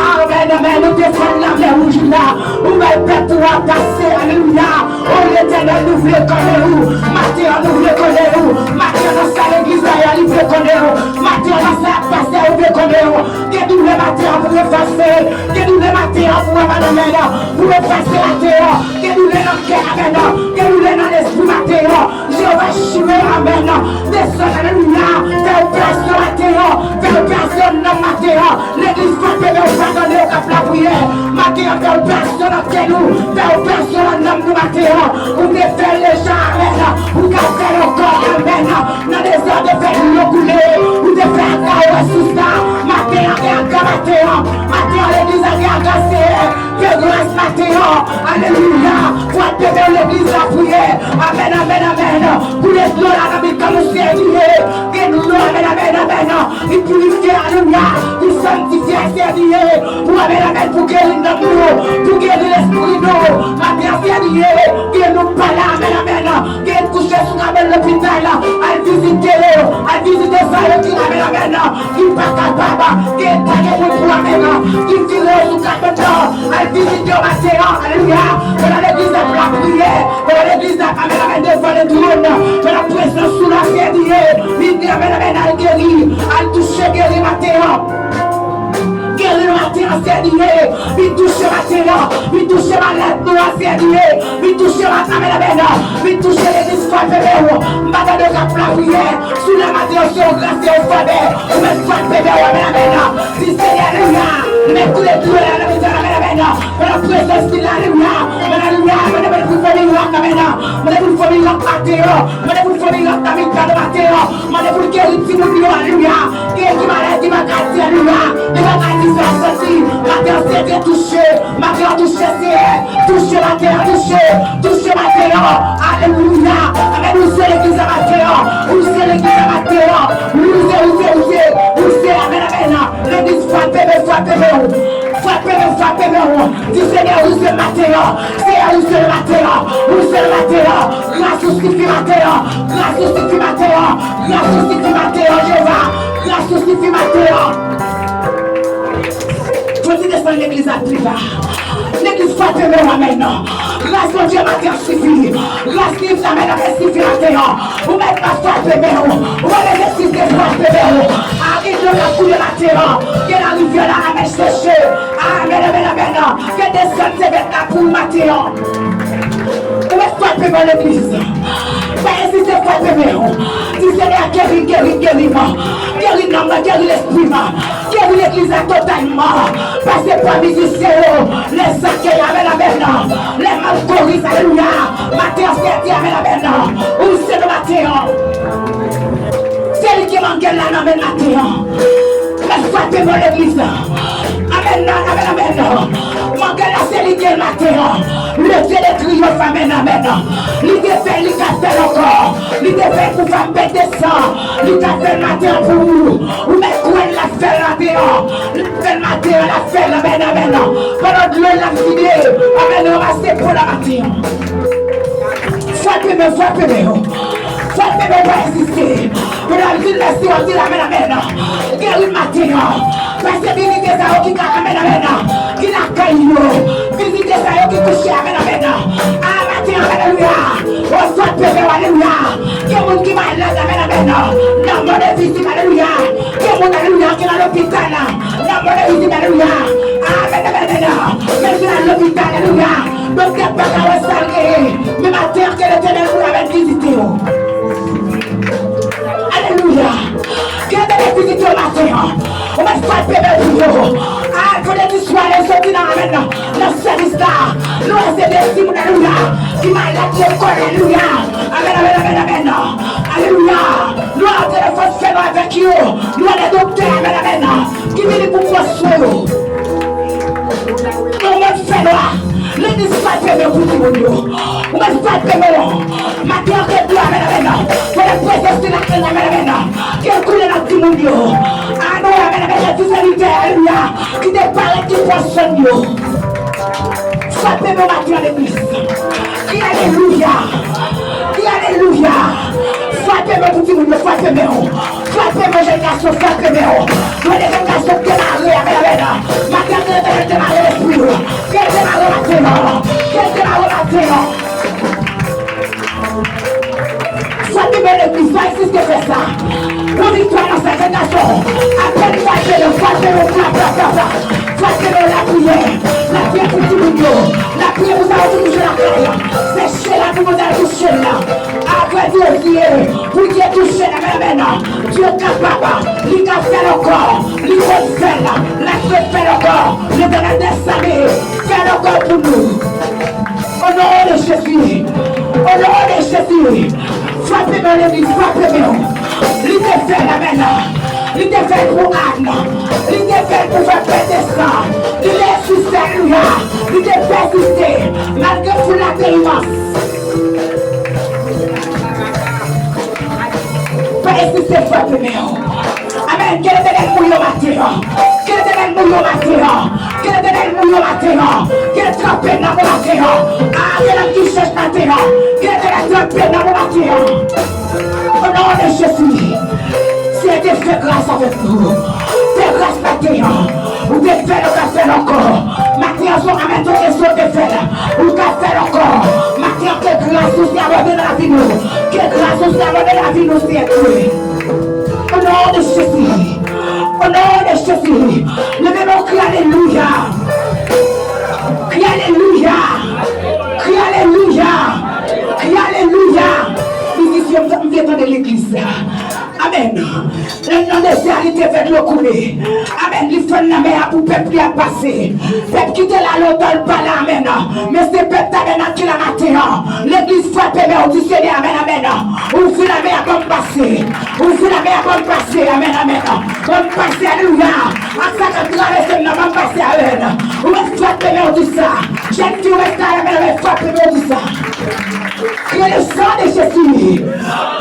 Amèn, amèn. Ou te fè lamè wouj la. Ou bay pèp ou a pase, alelouya. O Letènèl, nou vle konnen ou. Maten an, nou vle konnen ou. Maten an, nan sa legliz la ye a, li vle konnen ou. Maten an, nan sa ap pase a, ou vle konnen ou. Gen doulè maten an pou efase. Gen doulè maten an pou, amèn, amèn, pou efase maten an. Gen doulè nan kè, amèn. Gen doulè nan lespri maten an. Jewova Jire, amèn. Desann, alelouya. Fè operasyon maten an. Fè operasyon nan maten an. Legliz frape men w, pa tande yo k ap lapriyè. Maten an, fè operasyon nan kè nou. Fè operasyon nan nanm nou maten an. Ou te fè l deja, amèn. Ou ka fè l ankò, amèn. Nan dezè, ou te fè dlo koule. Ou te fè Aga wè sous la. Maten an, gen Aga maten an. Maten an, legliz la gen Aga, Seyè. Fè gras maten an. Alelouya. Frape men w, legliz la priye. Amèn, amèn, amèn. Koule dlo la nan mitan nou, Seyè Dye. Gen dlo, amèn, amèn, amèn. Li pirifye, alelouya. Li sanktifye, Seyè Dye. Pou, amèn, amèn, pou geri nanm nou. Pou geri lespri nou. Maten an, Seyè Dye. Gen nou pa la, amèn, amèn. Gen kouche sou kabann lopital. Al vizite yo. Al vizite sa yo ki, amèn, amèn. Ki pa kapab, ki eta gen moun pou amèn, ki vire yo sou kabann nan, al vizite yo maten an, alelouya. Pandan legliz ap lapriyè, pandan legliz ap, amèn, amèn, devan letwòn, pandan prezans ou la, Seyè Dye, li di, amèn, amèn, al geri, al touche, geri maten an. Geri nou maten an, Seyè Dye. Vin touche maten an. Vin touche malad nou an, Seyè Dye. Vin touche maten, amèn, amèn. Vin touche legliz, frape men w. M pa tande yo k ap lapriyè. Sou la maten an, se yon gras, se yon favè. Ou mèt frape men w, amèn, amèn. Di, Senyè, alelouya. Mèt koule dlo la nan mitan, amèn, amèn. Pandan prezans li la, alelouya. Amèn, alelouya. Mande pou l fè mirak, amèn. Mande pou l fè mirak maten an. Mande pou l fè mirak nan mitan nou maten an. Mande pou l geri timoun yo, alelouya. Gen ki malad, ki pa ka di, alelouya. Li pa ka di sa l santi. Maten an, Seyè Dye touche. Maten an, touche, Seyè. Touche maten an, touche. Touche maten an. Alelouya. Amèn. Ou se legliz la maten an. Ou se legliz la maten an. Ou se, ou se, ou se. Ou se, amèn, Maten an, Seyè, ou se le maten an, ou se le maten an. Gras ou sifi maten an, gras ou sifi maten an, gras ou sifi maten an, Jewova, gras ou sifi maten an. Fò n desann legliz la pi ba. Legliz frape men w, amèn. Gras Bondye maten an sifi. Gras li, amèn, amèn, sifi maten an. Ou mèt pa frape men w. Ou pa bezwen sis de frape men w. A, gen dlo k ap koule maten an. Gen larivyè la, amèn, seche. Amèn, amèn, amèn. Gen desann sevèt la pou ou maten an. Ou mèt frape men w, legliz. Pa ezite frape men w. Di, Senyè, geri, geri, geri m. Geri nanm mwen, geri lespri m. Geri legliz la totalman. Pase pran mizisyen yo, lèzakèy, amèn, amèn. Lè malkoris, alelouya. Maten an, sèti, amèn, amèn. Ou se le maten an. Se li ki mangèl la nan men maten an. Mèt frape men w, legliz la. Amèn, amèn, amèn. Mangèl la, se li ki ye maten an. Le Dieu de triomphe, amèn, amèn. Li te fè l, li ka fè l ankò. Li te fè l pou fanm pete san. Li ka fè l maten an pou ou. Ou mèt kwè l, l ap fè l maten an. L ap fè l maten an, l ap fè l, amèn, amèn. Pandan dlo l ap vide, amèn, ranmase pou la maten an. Frape men, frape men yo. Frape men, pa ezite. Pandan l vin la, si w ap di l, amèn, amèn. Geri maten an. Pase vizite sa yo ki ka, amèn, amèn. Ki lakay yo. Vizite sa yo ki kouche, amèn, amèn. A maten an, alelouya. O, frape men yo, alelouya. Gen moun ki malad, amèn, amèn. Nan move vizit, alelouya. Gen moun, alelouya, ki nan lopital la. Nan move vizit, alelouya. Amèn, amèn, amèn. Men ki nan lopital, alelouya. Doktè pa ka wè sa l genyen. Men maten an, ke Letènèl pou l avèk vizite yo. Alelouya. Ke Letènèl vizite yo maten an. Ou mèt frape men pou yo. A, vandredi swa, lè yo soti nan, amèn, nan, nan sèvis la. Nou wè se de timoun, alelouya, ki malad lekòl, alelouya. Amèn, amèn, amèn, amèn. Alelouya. Nou antre nan fòs fè nou avèk yo. Nou ale doktè, amèn, amèn. Ki vini pou pran swen yo. Ou mèt fè nwa. Legliz frape men pou timoun yo. Ou mèt frape men yo. Maten an ke dlo, amèn, amèn. Fò lè prezans li lakay, amèn, amèn. Ke l koule nan timoun yo. Amèn, amèn, amèn. Lè ti sèvitè, alelouya. Ki te parèt, ki pran swen yo. Frape men maten an, legliz. Kri alelouya. Kri alelouya. Frape men pou timoun yo, frape men yo. Frape men jèn gason, frape men yo. Mwen de jèn gason demare, amèn, amèn. Maten an, ke Letènèl demare lespri yo. Ke l demare maten an. Ke l demare maten an. Frape men legliz, pa ezite fè sa. Yon viktwa nan sa, jèn gason. Apèn frape yo, frape yo, pla, pla, pla, pla. Frape yo, lapriyè. Lapriyè pou timoun yo. Lapriyè pou sa yo ki touche lakay. Seche la pou Bondye touche la. Apre Dye, Dye, pou Dye touche la, amèn, amèn. Dye kapab, li ka fè l ankò. Li konn fè l, l ap refè l ankò. Letènèl dèzame, fè l ankò pou nou. O non de Jezi. O non de Jezi. Frape men legliz, frape men. Li te fè l, amèn. Li te fè l pou Ann. Li te fè l pou fè pete san. Li te egziste, alelouya. Li te pèsiste. Malgre foul la te imans. Pa ezite frape men yo. Amèn. Ke Letènèl mouye w maten an. Ke Letènèl mouye w maten an. Ke Letènèl mouye w maten an. Ke l tranpe nanm ou maten an. A, ke l ap di chèch maten an. Ke Letènèl tranpe nanm ou maten an. O non de Jezi. Seyè Dye, fè gras avèk nou. Fè gras maten an. Ou te fè l, ou ka fè l ankò. Maten an, se yon amèn, se ou te fè l. Ou ka fè l ankò. Maten an, ke gras ou se abòde nan lavi nou. Ke gras ou se abòde nan lavi nou, Seyè Dye. O non de Jezi. O non de Jezi. Leve men w, kri alelouya. Kri alelouya. Kri alelouya. Kri alelouya. Mizisyen, m t-, m te tande legliz la. Amèn. Lè l nan dezè a, li te fè dlo koule. Amèn. Li fè l nan mè a pou pèp li a pase. Pèp ki te la lontan, l pa la, amèn. Men se pèp Tabènak ki la maten an. Legliz frape men w, di Senyè, amèn, amèn. Ouvri lame a, ban m pase. Ouvri lame a, ban m pase. Amèn, amèn. Ban m pase, alelouya. Ak sa k ap travèse m nan, ban m pase, amèn. Ou mèt frape men w, di sa. Jèn fi, ou mèt frape men w, di sa. Kri le san de Jezi.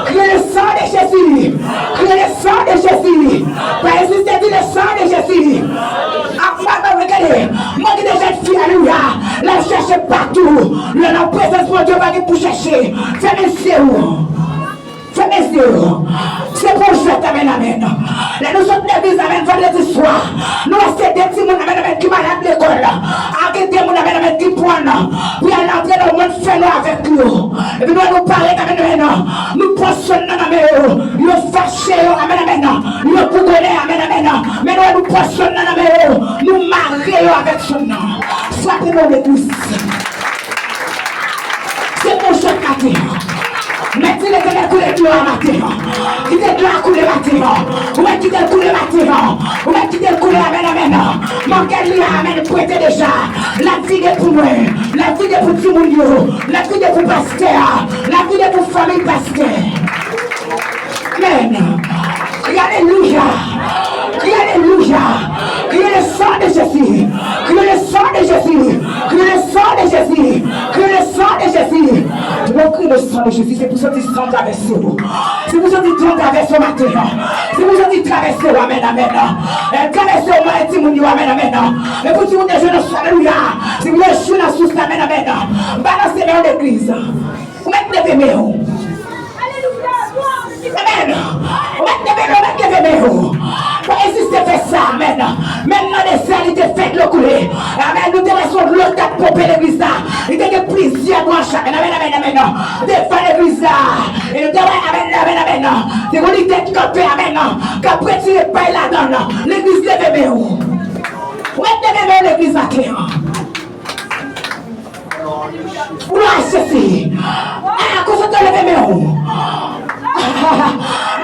Kri le san de Jezi. Kri le san de Jezi. Pa ezite, di le san de Jezi. Ak mwen, mwen, gade. Mwen ki te jèn fi, alelouya. L ap chèche Patou, lè w nan prezans Bondye, pa gen pou chèche. Fèmen zye w. Fèmen zye w. Se pou w jwèt, amèn, amèn. Lè nou sot legliz, amèn, vandredi swa, nou wè se de timoun, amèn, amèn, ki malad lekòl. Ak de moun, amèn, amèn, ki pran pou y al antre nan mond fènwa avèk yo. Epi nou wè nou parèt, amèn, amèn. Nou pran sòn nan nan men yo. Yo fache yo, amèn, amèn. Yo bougonnen, amèn, amèn. Men nou wè nou pran sòn nan nan men yo. Nou mare yo avèk sòn nan. Frape men w legliz. Se pou w jwèt maten an. Mèt di Letènèl koule dlo a maten an. Kite dlo a koule maten an. Ou mèt kite l koule maten an. Ou mèt kite l koule, amèn, amèn. Mangèl li a, amèn, pwente deja. L ap vide pou mwen. L ap vide pou timoun yo. L ap vide pou pastè a. L ap vide pou fanmi pastè. Amèn. Kriye alelouya. Kriye alelouya. Kriye le sang de Jésus. Kriye le sang de Jésus. Kriye le sang de Jésus. Kriye le sang de Jésus. Lè w kriye le sang de Jésus, se pou santi san travèse w. Se pou santi san travèse w maten an. Se pou santi travèse w, amèn, amèn. Eh, travèse w, mwen, timoun yo, amèn, amèn. Men pou timoun yo jwenn nan sous, alelouya. Se pou yo jwenn nan sous, amèn, amèn. Balanse men w legliz. Ou mèt leve men w. Amèn. Ou mèt leve men w, ou mèt leve men w. Pa eziste fè sa, amèn. Menm nan dezè, li te fè dlo koule. Amèn. Nou te wè se yon dlo k t ap ponpe legliz la. Li te gen plizyè branch, amèn, amèn, amèn, amèn. Devan legliz la. E nou te wè, amèn, amèn, amèn. Te gon lidè k kanpe, amèn. K ap retire pay ladan l. Legliz, leve men w. Ou mèt leve men w legliz maten an. Glwa a Jezi. Ah, konsantre w, leve men w.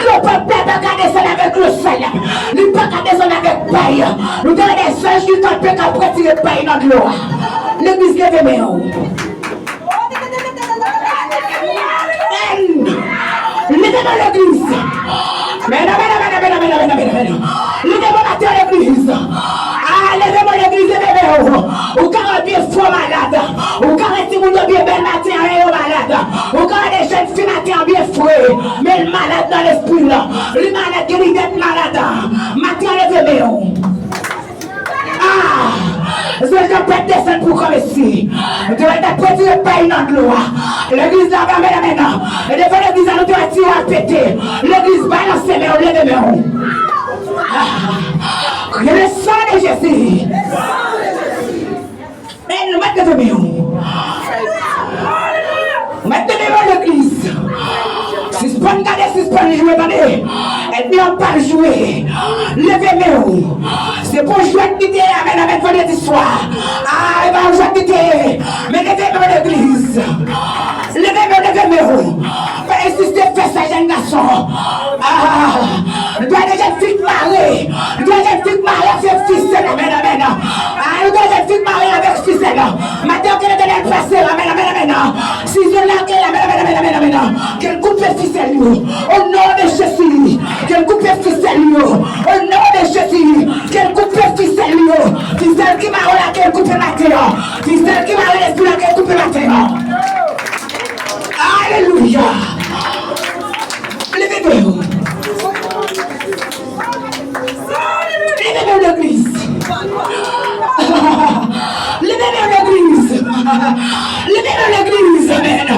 Dlo p ap, p ap ka desann avèk le sèl. Li pa ka desann avèk pay. Nou te wè de zanj ki kanpe k ap retire pay nan dlo a. Legliz, leve men w. Amèn. Leve men w legliz. Amèn, amèn, amèn. Leve men w maten an legliz. Ah, leve men w legliz, leve men w. Ou ka wè byen fò malad. Ou ka wè timoun yo byen bèl maten an, yo malad. Ou ka wè de jèn fi maten an byen fre. Men l malad nan lespri l. Li malad, gen lidè k malad. Maten an, leve men w. Ah! Zanj la pa t desann pou kòmanse. Nou te wè l t ap retire pay nan dlo a. Legliz la, amèn, amèn. E devan legliz la, nou te wè tiyo a pete. Legliz, balanse men w, leve men w. Ah! Kriye le sang de Jésus. Men nou mèt leve men w. Ou mèt leve men w legliz. Sispann gade, sispann jwe, tande. Ènmi an p ap jwe. Leve men w. Se pou jwèt li te ye, amèn, amèn, vandredi swa. Ah, e pa yon jwèt li te ye. Men leve men w legliz. Leve men w, leve men w. Pa eziste fè sa, jèn gason. Ah, nou dwe de jèn fi k mare. Nou dwe de jèn fi k mare avèk fisèl. Amèn, amèn. Ah, nou dwe de jèn fi k mare avèk fisèl. Maten an, ke Letènèl pase, amèn, amèn, amèn. Sizo lage, amèn, amèn, amèn, amèn, amèn. Ke l koupe fisèl yo. O non de Jezi, ke l koupe fisèl yo. O non de Jezi, ke l koupe fisèl yo. Fisèl ki mare w la, ke l koupe maten an. Fisèl ki mare lespri la, ke l koupe maten an. Alelouya. Leve men w. Leve men w legliz. Leve men w legliz. Leve men w legliz. Amèn.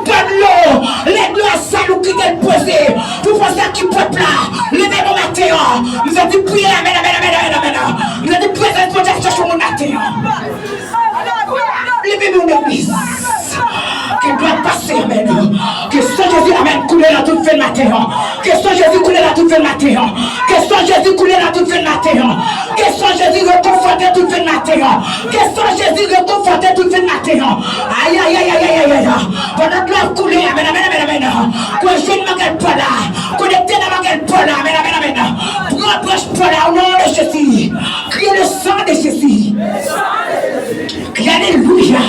Pran dlo. Lè dlo a sal ou kite l poze. Pou fè sa ki pwòp la. Leve men w maten an. M santi priye. Amèn, amèn, amèn, amèn, amèn. M santi prezans Bondye ap chache moun maten an. Leve men w legliz. Ke glwa pase, amèn. Ke san Jezi, amèn, koule nan tout venn maten an. Ke san Jezi koule nan tout venn maten an. Ke san Jezi koule nan tout venn maten an. Ke san Jezi rekonfòte tout venn maten an. Ke san Jezi rekonfòte tout venn maten an. Ay, ay, ay. Pandan dlo ap koule, amèn, amèn, amèn, amèn. Kwen jwenn mangèl pa w la. Konekte nan mangèl pa w la. Amèn, amèn, amèn. Pran branch pa w la, o non de Jezi. Kriye le sang de Jésus. Kriye alelouya.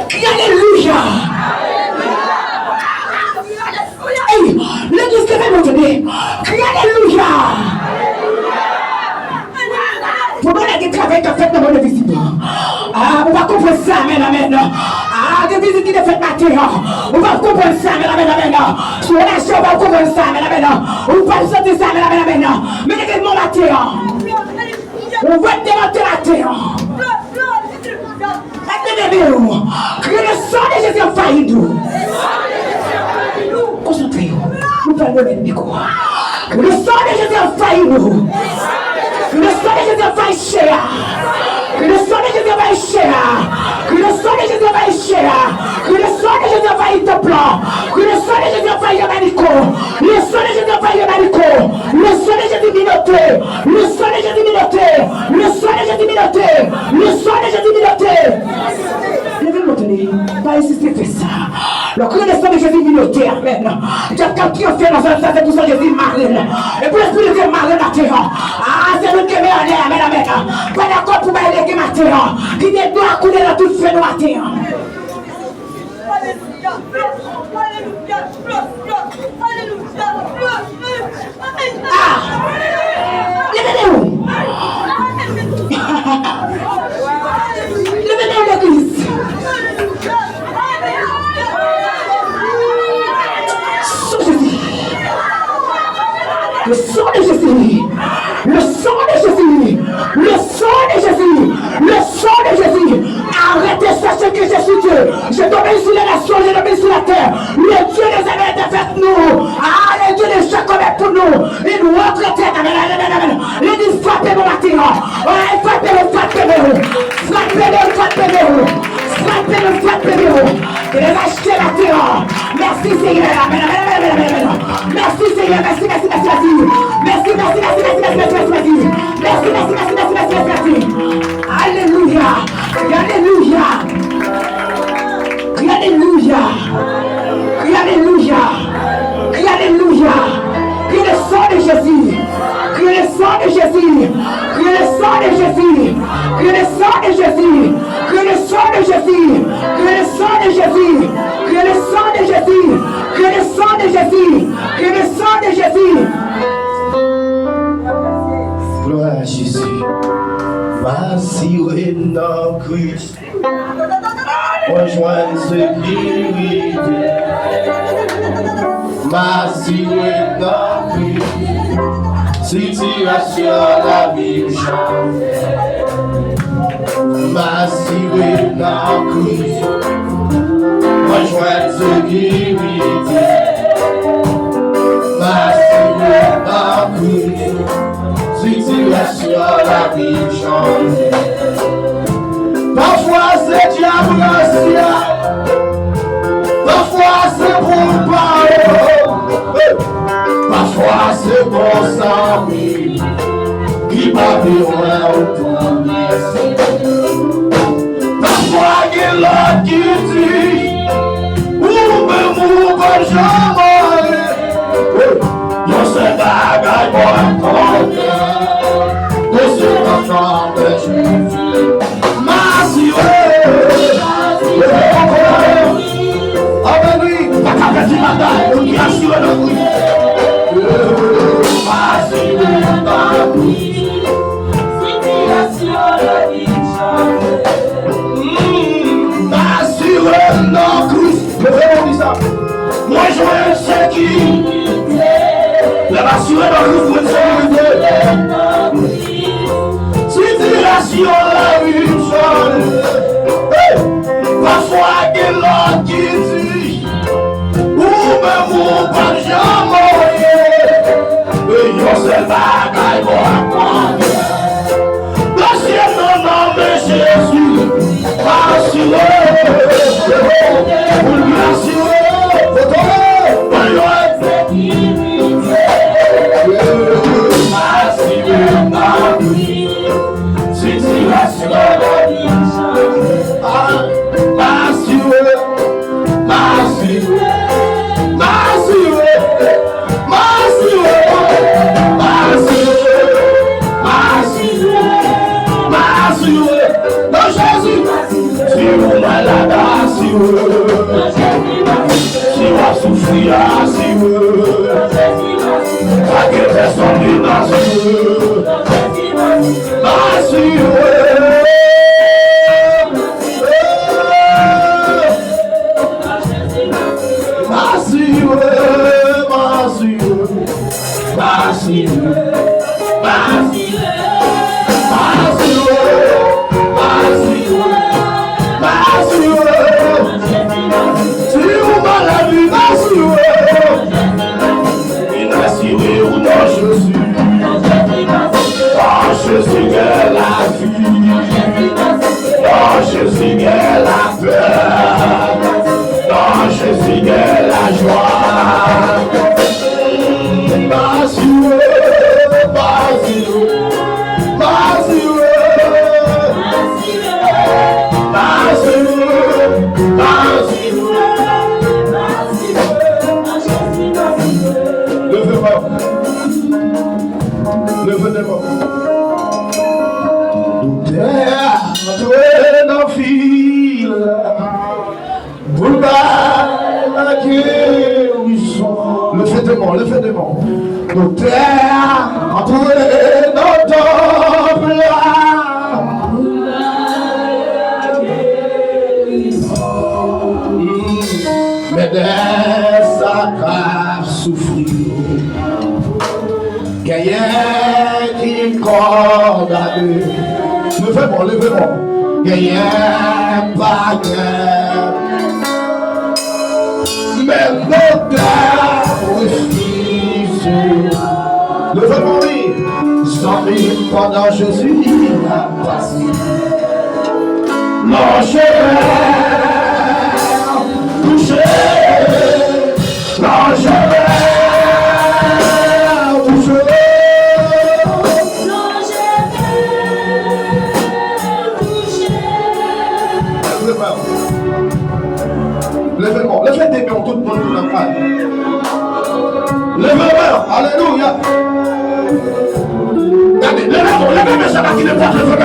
Kriye alelouya. Ey, legliz, leve men w, tande. Kriye alelouya. Pou bagay gen travay k ap fèt nan mond envizib la. Ah, ou pa konprann sa, amèn, amèn. Ah, gen vizit ki te fèt maten an. Ou pa konprann sa, amèn, amèn, amèn. Si w lage, ou pa konprann sa, amèn, amèn. Ou pa santi sa, amèn, amèn, amèn. Men leve men w maten an. Ou va demonte laten an. Mèt de bebe ou. Ke le sang de Jésus envahit nou. Konsantre yo. Nou pral remèt mikwo a. Ke le sang de Jésus envahit nou. Ke le sang de Jésus envahit chè a. Ke le sang de Jésus envahit chè a. Ke le sang de Jésus envahit chè a. Ke le sang de Jésus envahit tanp lan. Ke le sang de Jésus envahit Jamaliko. Le sang de Jésus envahit Jamaliko. Le sang de Jésus minote. Le sang de Jésus minote. Le sang de Jésus minote. Le sang de Jésus minote. Leve l, tande. Pa ezite fè sa. Lè w kriye le sang de Jésus minote, amèn. Dyab k ap triyonfe nan zòn sa, se pou san Jezi mare l. E pou lespri de Dye mare l maten an. Ah, se nou ki men anlè, amèn, amèn. Pa dakò pou bay lege maten an. Kite dlo a koule nan tout fè nou maten an. Alelouya, alelouya, alelouya, alelouya. Ah! Leve men w! Leve men w, legliz! San Jezi! Le sang de Jésus! Le sang de Jésus! Le sang de Jésus! Le sang de Jésus! Arrêtez ce que Jésus Dieu! Je domine sur les nations, je domine sur la terre! Le Dieu des Hébreux est avec nous. Ah, le Dieu de Jacob est pour nous. Une autre terre. Amen, amen, amen, amen. Li di frape nou maten an. Ay, frape nou, frape nou. Frape nou, frape nou. Frape nou, frape nou. Ke les achte maten an. Mèsi, Senyè. Amen, amen, amen, amen, amen. Mèsi, Senyè. Mèsi, mèsi, mèsi, mèsi. Mèsi, mèsi, mèsi, mèsi, mèsi, mèsi, mèsi. Mèsi, mèsi, mèsi, mèsi, mèsi, mèsi, mèsi. Alelouya. Alelouya. Crie Alléluia. Crie Alléluia. Crie Alléluia. Crie le sang de Jésus. Crie le sang de Jésus. Crie le sang de Jésus. Crie le sang de Jésus. Crie le sang de Jésus. Crie le sang de Jésus. Crie le sang de Jésus. Crie le sang de Jésus. Crie le sang de Jésus. Gloire à Jésus. M asire nan Kris. Mwen jwenn sekirite. M asire nan Kris. Sitiyasyon lavi m chanje. M asire nan Kris. Mwen jwenn sekirite. M asire nan Kris. Sitiyasyon lavi chanje. Pafwa se dyab nan syèl. Pafwa se bon paran. Pafwa se bon zanmi ki pa vle wè w pou mesye. Pafwa gen lòt ki di, ou menm ou p ap janm anyen. Yon sèl bagay mwen konnen, ke se nan non de Jezi. M asire. Amèn, wi. Pa ka pèdi batay, moun ki asire nan Kris. M asire nan Kris. Sitiyasyon lavi chanje. M asire nan Kris. Leve men w, di sa. Mwen jwenn sekirite. Lè m asire nan Kris, mwen sekirite. Sitiyasyon lavi m chanje. Hey! Pafwa gen lòt ki di, ou menm ou p ap janm anyen. E yon sèl bagay mwen konnen, nan syèl nan non de Jezi, m asire, m asire, mwen jwenn sekirite, m asire nan Kris, sitiyasyon lavi chanje. M asire, m asire, m asire. M asire, m asire, m asire, m asire nan Jezi. Si ou malad, asire. Si w ap soufri, asire. Pa gen pèsonn ki n asire. M asire. M asire, m asire. M asire, m asire, m Jésus. Dans Jésus, il y a la vie. Dans Jésus, il y a la paix. Dans Jésus, il y a la joie. Maziwe, Maziwe, Maziwe, Maziwe, Maziwe. Leve men w. Leve men w. Doktè a antre nan vil la pou l bay la gerizon. Leve men w, leve men w. Doktè a antre nan tanp la. Men dè sa k ap soufri yo, genyen ki kondane. Leve men w, leve men w. Genyen pa gen. Men doktè a refize. Leve men w wi. Zanmi m, pandan Jezi ap pase. Lanjè touche. Lanjè touche. Leve men w. Leve men w. Leve de men w, tout moun ki nan kay. Leve men w. Alelouya. Gade, leve men w. Leve men w, se pa ki nenpòt leve men w.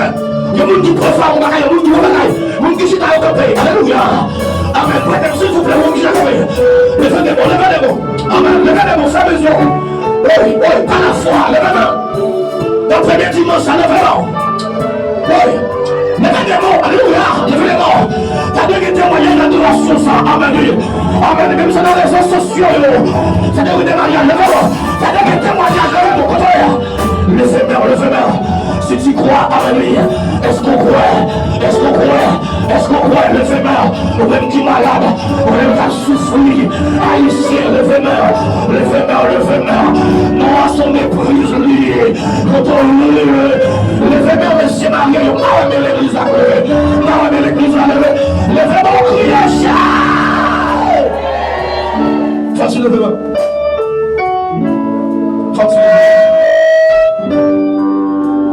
Yon moun ki pran fwa yon bagay, yon moun ki pran bagay. Moun ki chita yo kanpe. Alelouya. Amèn. Prete m, silvouplè, moun ki chita kanpe. Leve de men w, leve de men w. Amèn. Leve de men w, fè mezi w. Oy, oy, pa lafwa, leve men w. Nan premye dimanch sa, leve men w. Wi. Leve de men w, alelouya, leve de men w. Gade gen temwayaj adorasyon sa, amèn, wi. Amèn, menm jan nan rezo sosyo yo. Gade gen temwayaj, leve men w. Gade gen temwayaj, leve men w, kote w ye a. Leve men w, leve men w. Si tu crois, alelouya. Èske w kwè? Èske w kwè? Èske w kwè? Leve men w. Ou menm ki malad, ou menm k ap soufri. Ayisyen, leve men w, leve men w, leve men w. Non an se yon mepriz li ye. Kote w ye, leve men w, mesye marye yo. M pa renmen legliz la leve. M pa renmen legliz la leve. Leve men w, kriye, chèf! Fòs leve men w. Fòs leve men w.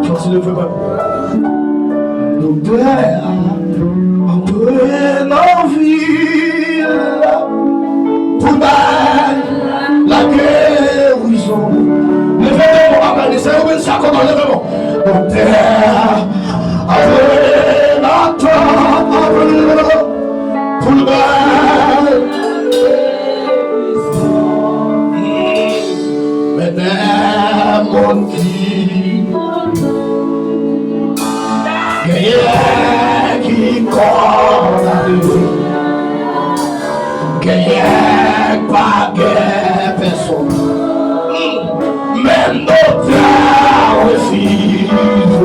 Fòs leve men w. Doktè a antre nan vil la pou bay lagerizon. Leve men w, amèn. Se yo menm sa kòman, leve men w. Doktè a antre nan tanp la pou l bay. Men de moun ki genyen ki kondane, genyen pa gen pèsonn. Men doktè a refize.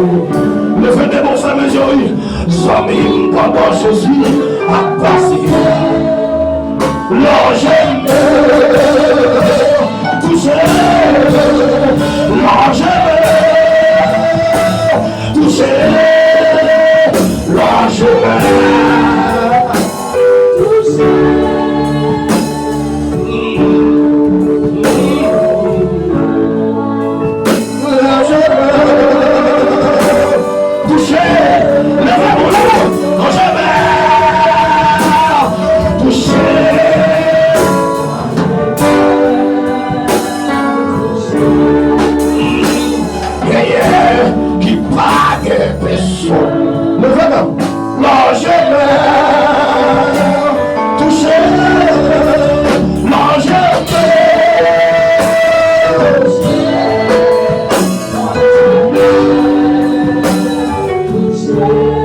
Leve de men w, fè mezi w, wi. Zanmi m, pandan Jezi ap pase. Lanjè touche. Lanjè touche. Lanjè touche. Touche! Leve men w, leve men w! Touche! Genyen ki pa gen pèsonn. Leve men w. Lanjè touche, lanjè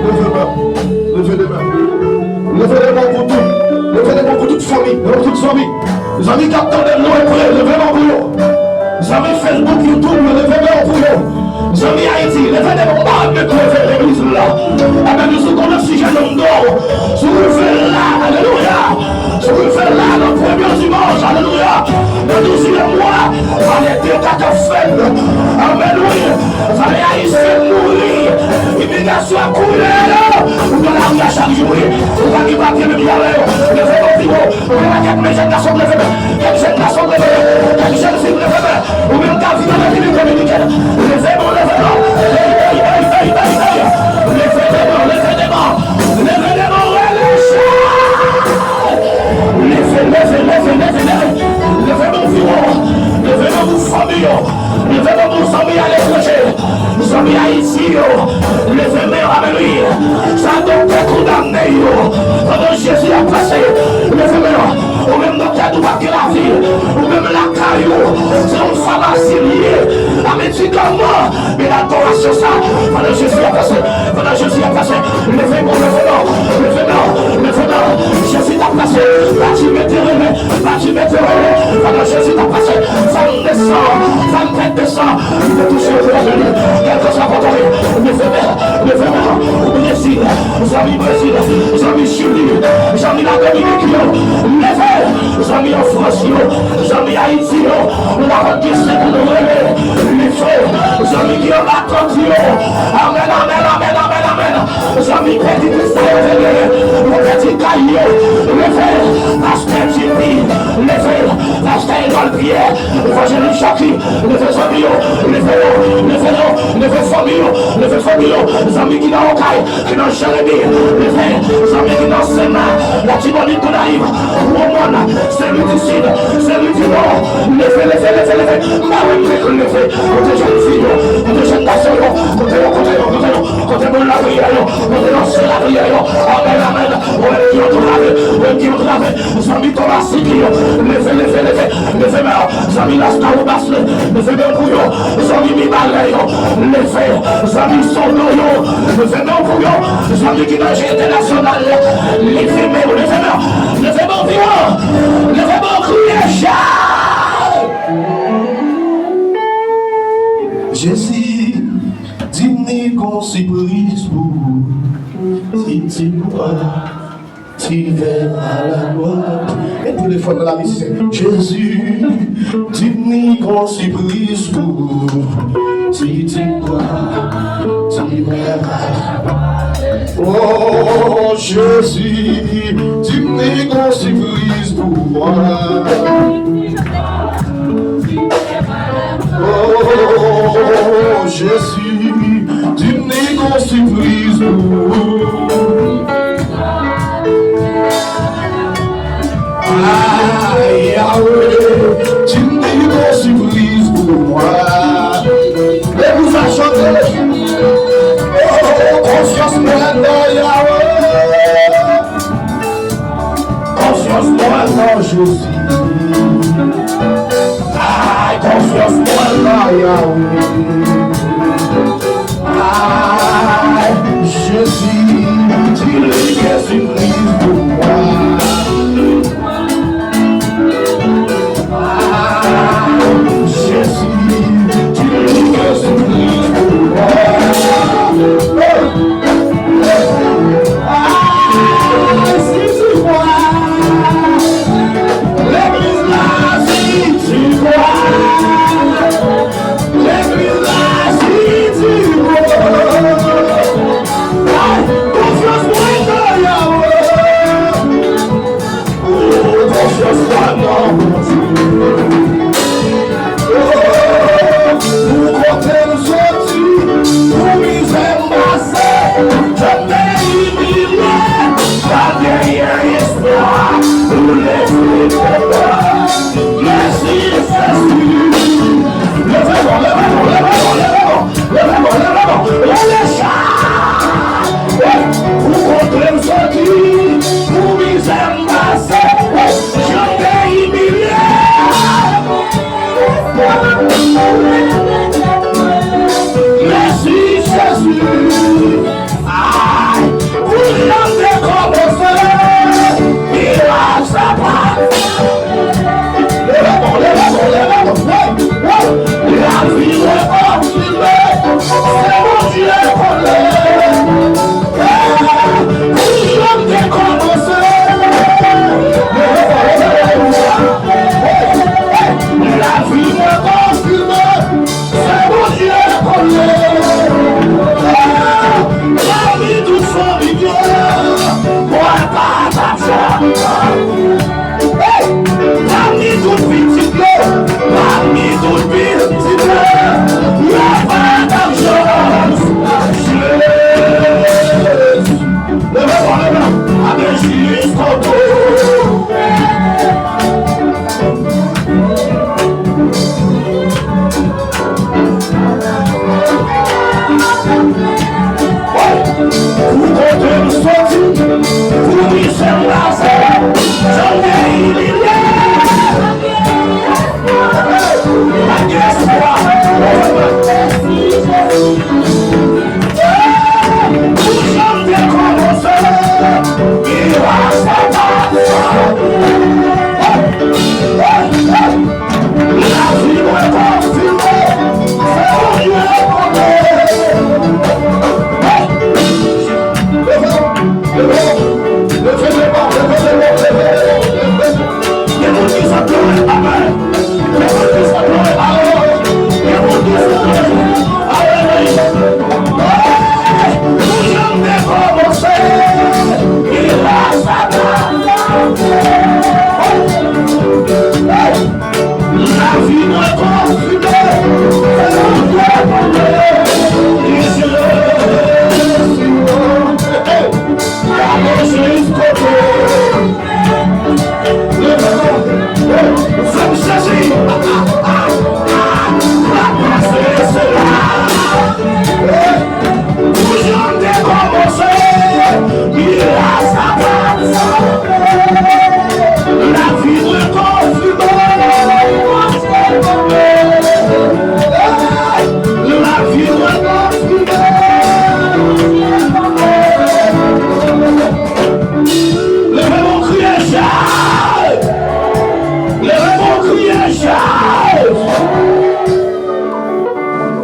leve men w, leve de men w, leve de men w pou tout, leve de men w pou tout fanmi, pou tout zanmi. Zanmi k ap tande m lwen pre, leve men w pou yo. Zanmi Facebook, YouTube yo, leve men w pou yo. Zanmi Ayiti, leve de men w. M pa wè m met leve legliz la. Amèn. Nou sou konn oksijèn nan do. Si w rive la, Alelouya! Revè la nan premye dimanch, alelouya! Nan douzyèm mwa, ane de katastwòf. Amèn, wi! Vale Ayisyen mouri, imigrasyon ap kouri dèyè yo. Ou nan lari a chak jou, wi. Ou pa gen papye menm jan avè yo. Leve men w pi wo. Ou gen pakèt men jèn gason k leve men. Kèk jèn gason k leve men. Kèk jèn fi k leve men. Ou menm k ap viv an Repiblik Dominikèn. Leve men w, leve men w. Ey, ey, ey, ey, ey, ey. Leve men w, leve men w. Leve men w, rele chay. Leve, leve, leve, leve, leve. Leve men w pi wo. Leve men w pou fanmi yo. Leve men w pou zanmi aletranje. Zanmi Ayiti yo, leve men w, alelouya. Sa doktè kondamne yo, pandan Jezi ap pase, leve men w. Ou menm doktè di w p ap gen lavi, ou menm lakay ou, se yon famasi l ye, a medikaman, men adorasyon sa, pandan Jezi ap pase, pandan Jezi ap pase, leve men w, leve men w, leve men w, leve men w. Jezi t ap pase, Batime te rele, Batime te rele, pandan Jezi t ap pase, fanm desann, fanm tèt desann, li te touche yo pou li. Kèlkeswa kote w ye, leve men, leve men, ou Brezil, zanmi Brezil, zanmi Chili, zanmi Ladominik yo, leve, zanmi an Frans yo, zanmi Ayiti yo, nou pa konn ki se pou nou rele, leve, zanmi ki anba tant yo, amèn, amèn, amèn, amèn, amèn. Zanmi pèdi tout sa yo te genyen. Yo pèdi kay yo. Leve, pastè Jimmy. Leve, pastè Edouard Pierre. Evanjelis Jacky. Leve zanmi yo. Leve yo. Leve yo. Leve fanmi yo. Leve fanmi yo. Zanmi ki nan Okay, ki nan Jeremi. Leve, zanmi ki nan Sema, Latibonit, Gonayiv, Womòn, Sen Lwi di Sid, Sen Lwi di Nò. Leve, leve, leve, leve. M pa wè m te konn leve. Kote jèn fi yo? Kote jèn gason yo? Kote yo? Kote yo? Kote yo? Kote moun lapriyè yo? Kote yo? Se lapriyè yo. Amèn, amèn. Ou menm ki antrave, ou menm ki antrave. Zanmi Tomasik yo, leve, leve, leve. Leve men w. Zanmi Lascaux, Baslè, leve men w pou yo. Zanmi Mibalè yo, leve. Zanmi Sodo yo, leve men w pou yo. Zanmi ki nan je entènasyonal la, leve men w, leve men w. Leve men w pou yo. Leve men w, kriye chay. Jezi, di m ni gon sipriz pou ou. Si ti bwa, ti vè a la lwa. E telefòn nan la mizisyen. Jezi, di m ni gon sipriz pou ou. Ti ti bwa, ti vè a la lwa. Oh, Jezi, di m ni gon sipriz pou mwen. Oh, Jezi, di m ni gon sipriz pou ou. Ah, Yahweh, di m ni gon sipriz pou mwen. Legliz la chante. Oh, konfyans mwen nan Yahweh. Konfyans mwen nan Jezi. Ay, konfyans mwen nan Yahweh. Ay, Jezi, di li gen sipriz pou mwen. Ay, Jezi, di li gen sipriz pou mwen. Ay, si ti bwa. Legliz la, si ti bwa. Legliz la, si ti bwa. Ay, konfyans mwen nan Yahweh. Oh, konfyans mwen nan Bondye. Oh, pou kote m soti, pou mizè m pase, jan m te imilye, pa genyen espwa pou leve devan. Mèsi, Jezi. Leve non, leve non, leve non, leve non. Leve non, leve non. Leve chay. Wi, pou kote m soti, pou mizè m pase. Wi, jan m te imilye. Mèsi, Jezi. Ay, pou jan m te kòmanse, miraj sa pa. Leve bon, leve bon, leve bon. Hey, hey. Lavi mwen konfime, se Bondye konnen. Hey, pou jan m te kòmanse,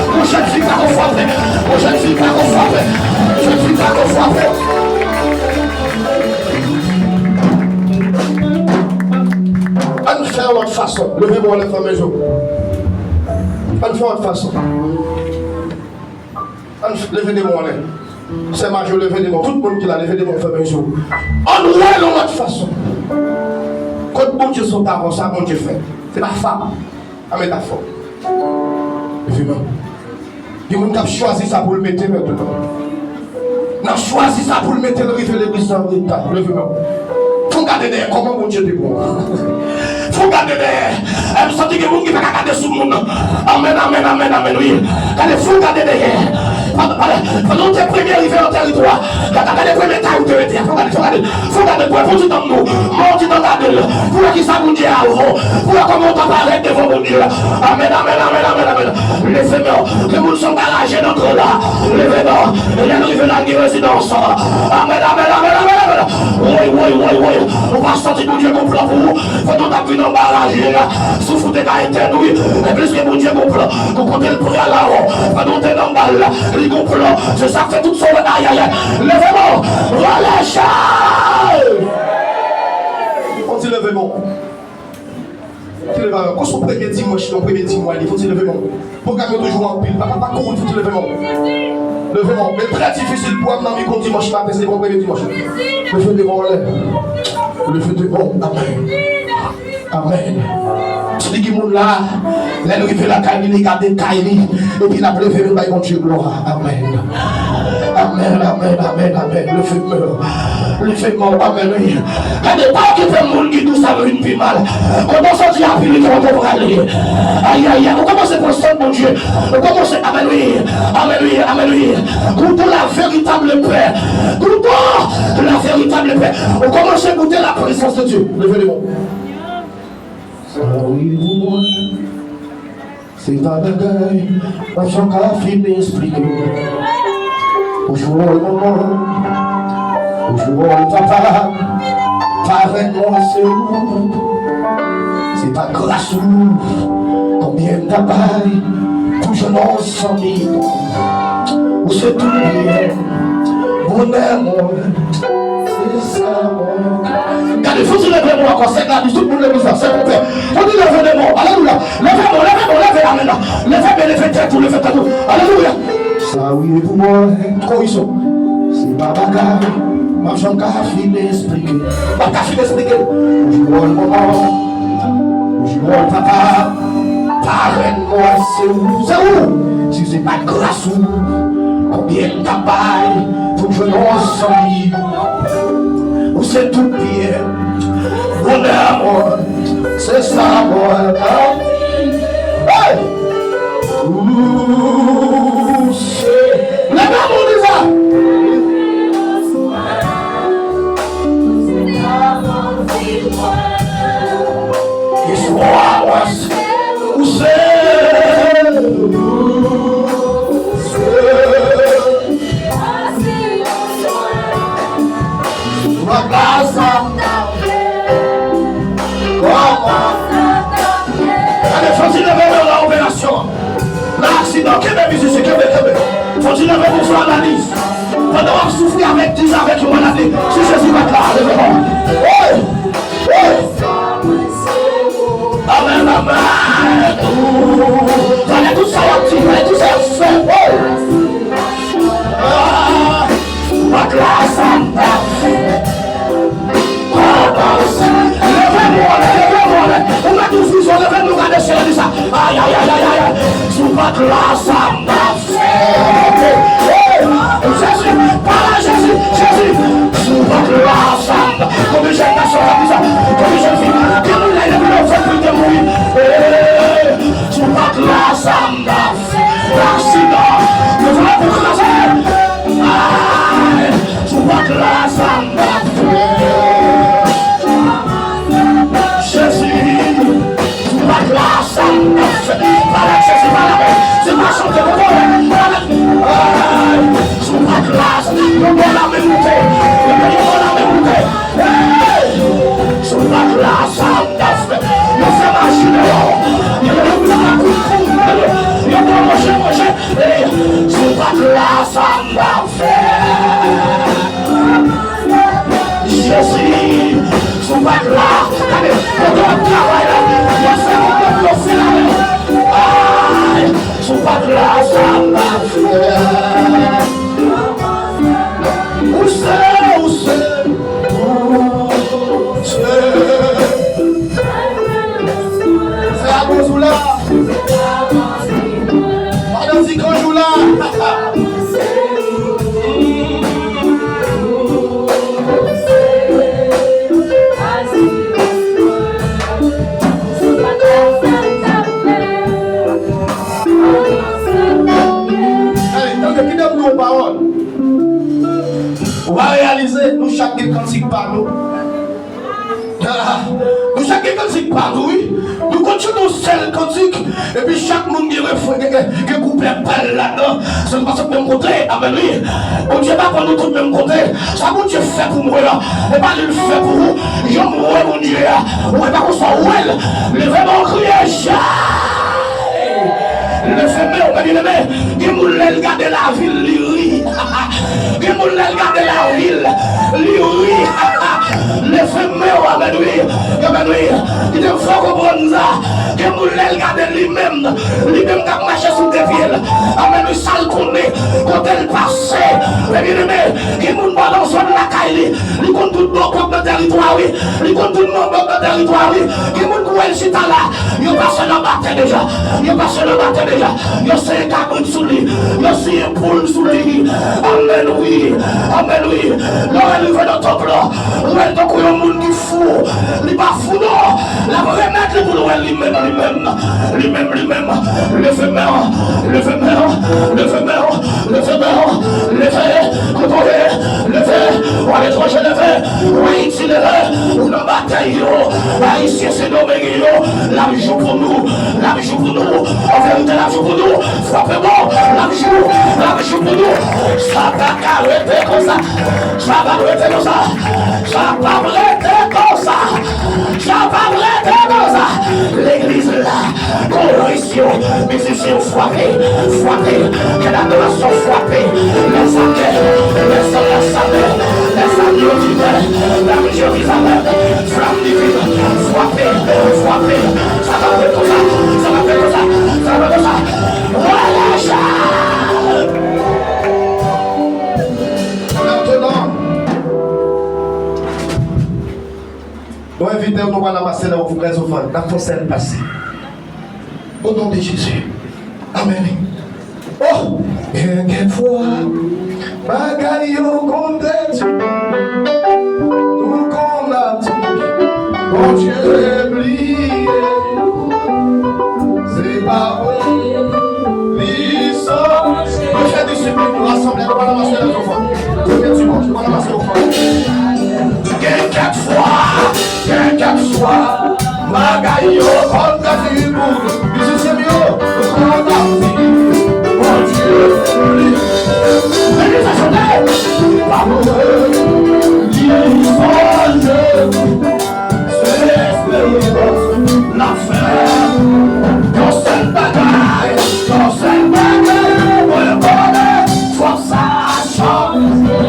Yon jèn fi pa konn frape. Yon jèn fi pa konn frape. Yon jèn fi pa konn frape. Ann fè yon lòt fason. Leve men w anlè, fèmen je w. Ann fè yon lòt fason. Ann leve de men w anlè. Sè Majo, leve de men w. Tout moun ki la, leve de men w, fèmen je w. Ann wè l yon lòt fason. Kot Bondye sot avan, sa Bondye fè. Se pa fab. A metafò. Leve men w. Gen moun k ap chwazi sa pou l mete nan tèt ou. N ap chwazi sa pou l mete l rive legliz nan reta. Leve men w. Fò w gade dèyè kòman Bondye te bon. Fò w gade dèyè. E m santi gen moun ki pa ka gade sou moun. Amèn, amèn, amèn, amèn, wi. Gade, fò w gade dèyè. Pandan, pandan, pandan w te premye rive nan tèritwa, gade, gade premye kay ou te rete a. Fò w gade, fò w gade. Fò w gade, pran yon ti tan pou nou. Pran yon ti tan gade l. Pou wè kisa Bondye a vo. Pou wè kòman w ta parèt devan Bondye. Amèn, amèn, amèn, amèn, amèn. Leve men w. Gen moun se yon baraje nan gran la. Leve men w. Lè nou rive la, gen rezidans. Amèn, amèn, amèn, amèn, amèn. Woy, woy, woy, woy. Ou pa santi Bondye gon plan pou ou. Pandan w t ap vin anba raje a, souf ou te ka etèn, wi. Men pliske Bondye gon plan, gon kote l pral la, pandan w te nan anba l la, li gon plan. Se sa k fè tout sa w wè, ayayay. Leve men w, relèche! Fò w ti leve men w. Ti leve men w. Kon se premye dimanch nan premye ti mwa li, fò w ti leve men w. Pwogram yo toujou anpil. Papa pa kouri, fò w ti leve men w. Leve men w. Men trè difisil pou w ap nan mikwo dimanch maten, se bon premye dimanch. Leve de men w anlè. Leve de men w. Amèn. Amèn. Li gen moun la, lè l rive lakay li, li gade kay li, epi l ap leve men l bay Bondye glwa. Amèn. Amèn, amèn, amèn, amèn. Leve men w. Leve men w. Amèn, wi. Gade, pa okipe moun ki di w sa vin pi mal. Kote w soti a pi lwen ke kote w prale. Ayayay, ou kòmanse pran sant Bondye. Ou kòmanse, amèn, wi. Amèn, wi, amèn, wi. Goûtons la véritable paix. Goûtons la véritable paix. Ou kòmanse goute la présence de Dieu. Leve de men w. Sa wi pou mwen, se pa bagay m ap janm ka fin esplike. Ou jwe wòl manman, ou jwe wòl papa, parèt mwen se ou. Se pa gras ou, konbyen m ta bay pou jwenn yon zanmi. Ou se tout byen, bonè mwen. Gade, fouti leve men w ankò, sèk la di, tout moun legliz la, sèk konpè. Fouti leve men w, alelouya. Leve men w, leve men w, leve, amèn la. Leve men, leve tèt ou, leve tèt ou. Alelouya. Sa wi pou mwen, korije. Se pa bagay m ap janm ka fin esplike. M ap ka fin esplike. Ou jwe wòl manman, ou jwe wòl papa. Parèt mwen se ou, se ou. Bat gras ou, konbyen m t ap bay pou m jwenn yon zanmi? Ou se tout byen, bonè mwen, se sa mwen ap di. Hey! Ou se, leve moun di sa. Istwa mwen, ou se, ou se. Papa sa m ta fè. Kòman sa ta fè? Gade, fò ti leve men w nan operasyon an. Nan aksidan, kenbe mizisyen, kenbe, kenbe. Fò ti leve pou fè analiz. Pandan w ap soufri avèk diz, avèk yon maladi, si Jezi pa t la, leve kò w. Hey! Hey! Amèn, amèn. Gade tout sa y ap di, gade tout sa y ap fè. Hey! Ah! Sou pòt la, sa m ta fè. Leve men w anlè, leve men w anlè. Ou mèt ouvri je w, leve men w gade syèl, di sa. Ay, ay, ay, ay, ay, ay. Sou pòt la, sa m ta fè. Hey! Jezi, pale a Jezi, Jezi. Sou pòt la, sa m ta. Konbyen jèn gason k ap di sa? Konbyen jèn fi? Gen moun la, depi lè w fèt pou l te mouri. Hey! Sou pòt la, sa m ta fè. Aksidan. Yo fè pou kraze. Ay, sou pòt la, sa m ta fè. Jezi, sou pòt la, sa m ta fè. Pale ak Jezi, pale avè l. Se pa chante, kote w ye? Pale. Ay, sou pòt la, sa, yon bò lame moute. Yon bò lame moute. Hey! Sou pòt la, sa m ta fè. Yo fè maji deyò. Yo, yo, yo, yo, yo, yo, yo, yo, yo, yo, Hey, sou pòt la, sa m ta fè. Jezi, sou pòt la, gade, kote w ap travay la, yo fè yon pèp, yo fè la. Ay, sou pòt la, sa m ta fè. Ou se, ou se, ou se. Fè akoz ou la. Pandan ti kanj ou la. Hey, tande, kite m di w yon pawòl. Ou va reyalize, nou chak gen kantik pa nou. Nou chak gen kantik pa nou, wi. Nou konn chante yon sèl kantik, epi chak moun gen refren, gen, gen, gen kouplè pa l ladan. Se nou pa sot menm kote, amèn, wi. Bondye pa pran nou tout menm kote. Sa Bondye fè pou mwen an, e pa li l fè pou ou. Jan m wè Bondye a, ou wè pa konsa w wè l. Leve men w, kriye, Jezi! Leve men w, mwen byeneme. Gen moun lè l gade lavi l, li ri. Gen moun lè l gade lavi l, li ri. Leve men w, amèn wi, amèn wi. Kite m fè w konprann sa. Gen moun lè l gade li menm, li menm k ap mache sou de pye l. Amèn wi, sa l konnen, kote l pase. Mwen byeneme, gen moun bò nan zòn lakay li, li konn tout bò kòk nan tèritwa wi. Li konn tout non kòk nan tèritwa wi. Gen moun k wè l chita la, yo pase nan batè deja. Yo pase nan batè deja. Yo seye kabrit sou li. Yo seye poul sou li. Amèn wi. Amèn wi. Lè w rive nan tanp lan, ou wè l tankou yon moun ki fou. Li pa fou non. L ap remèt li pou l wè li menm, li menm. Li menm, li menm. Leve men w. Leve men w. Leve men w. Leve men w. Leve. Kote w ye? Leve. Ou aletranje, leve. Ou Ayiti, leve. Ou nan batay yo. Ayisyen, Sendomeng yo. L ap jou pou nou. L ap jou pou nou. An verite, l ap jou pou nou. Frape bon. L ap jou. L ap jou pou nou. Sa pa ka rete konsa. Sa pa rete konsa. Sa pa rete konsa. Sa pa rete konsa. Legliz la. Koris yo. Mizisyen yo, frape. Frape. Ke ladorasyon frape. Lèzakè. Lèzakè. Lèzakè. Lèzakè. Flanm diven. Flanm diven. Frape. Frape. Sa pa fèt konsa. Sa pa fèt konsa. Sa pa fèt konsa. Vwala, chal! Mentenan, nou envite w, nou pral ranmase lè ofrann, n ap fè sèl pase. O non de Jezi. Amèn. Oh, Gen kèk fwa, bagay yo konplèks. Nou konn ap di, Bondye bliye nou. Se pa vre, li sonje. Nou fè disip nou rasanble, nou pa ranmase lòt fwa. Premye dimanch, nou pa ranmase lòt fwa. Gen kèk fwa, gen kèk fwa, bagay yo konn pèdi bout. Mizisyen m yo, nou konn ap di, Bondye li. Legliz la chante. Pa mouri, li sonje. Se esperans n ap fè. Yon sèl bagay, yon sèl bagay, mwen konnen fòs sa chanje.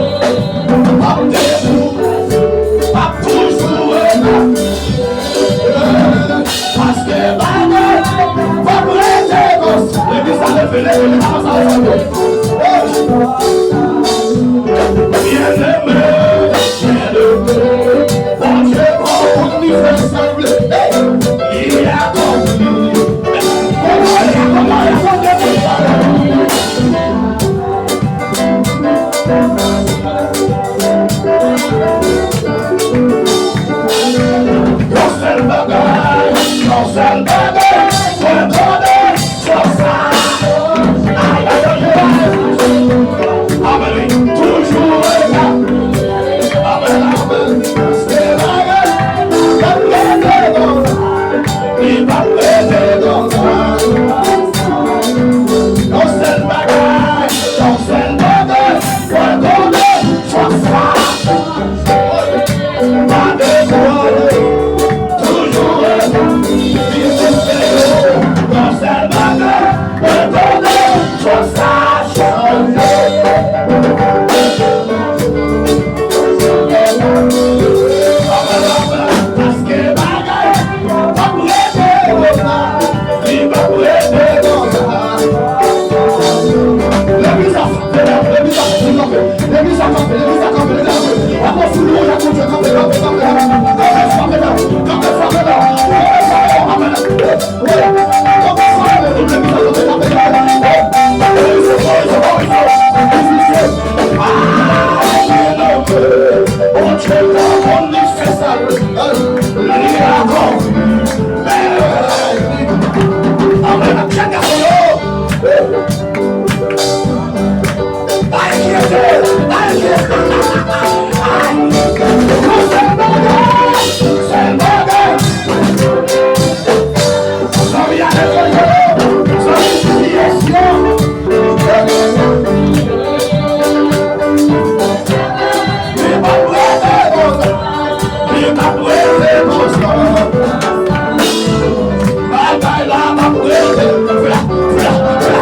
M ap debout, m ap toujou la. Paske bagay p ap rete konsa. Legliz la leve, leve, leve, kòmanse ansanm yo. Byeneme, byeneme, Bondye pran wout li fè sa l vle. Hey! Li akonpli. Kòman, kòman, kòman, kòman. Yon sèl bagay, yon sèl bagay, mwen konnen fòs sa. Ay, ay, ay, ay. Amèn, wi. Toujou rete. Amèn, amèn. Se bagay, pa p rete konsa. Li p ap rete konsa. Yon sèl bagay, yon sèl bagay, mwen konnen fòs sa. Pa dekouraje, toujou rete. Li pou fè yon sèl bagay, mwen konnen fòs sa chanje. Paske bagay p ap rete konsa. Li p ap rete konsa. Legliz la kanpe, legliz la kanpe, legliz la kanpe, legliz la kanpe. Avan foul wouj la, Bondye kanpe, kanpe, kanpe, kanpe. Kanpe, frape la, kanpe, frape la. Kanpe, frape la, kanpe la. Wi. Kanpe, frape la, legliz la kanpe, kanpe, kanpe. Bondye la konn li fè sa. Li akonpli. Amèn. Jèn gason yo. Pa enkyete, pa enkyete. Yon sèl bagay, sèl bagay. Zanmi a leve yo, zanmi, yes yo. Li p ap rete konsa. Li p ap rete konsa. Bagay la p ap rete. Fè la, fè la, fè la, fè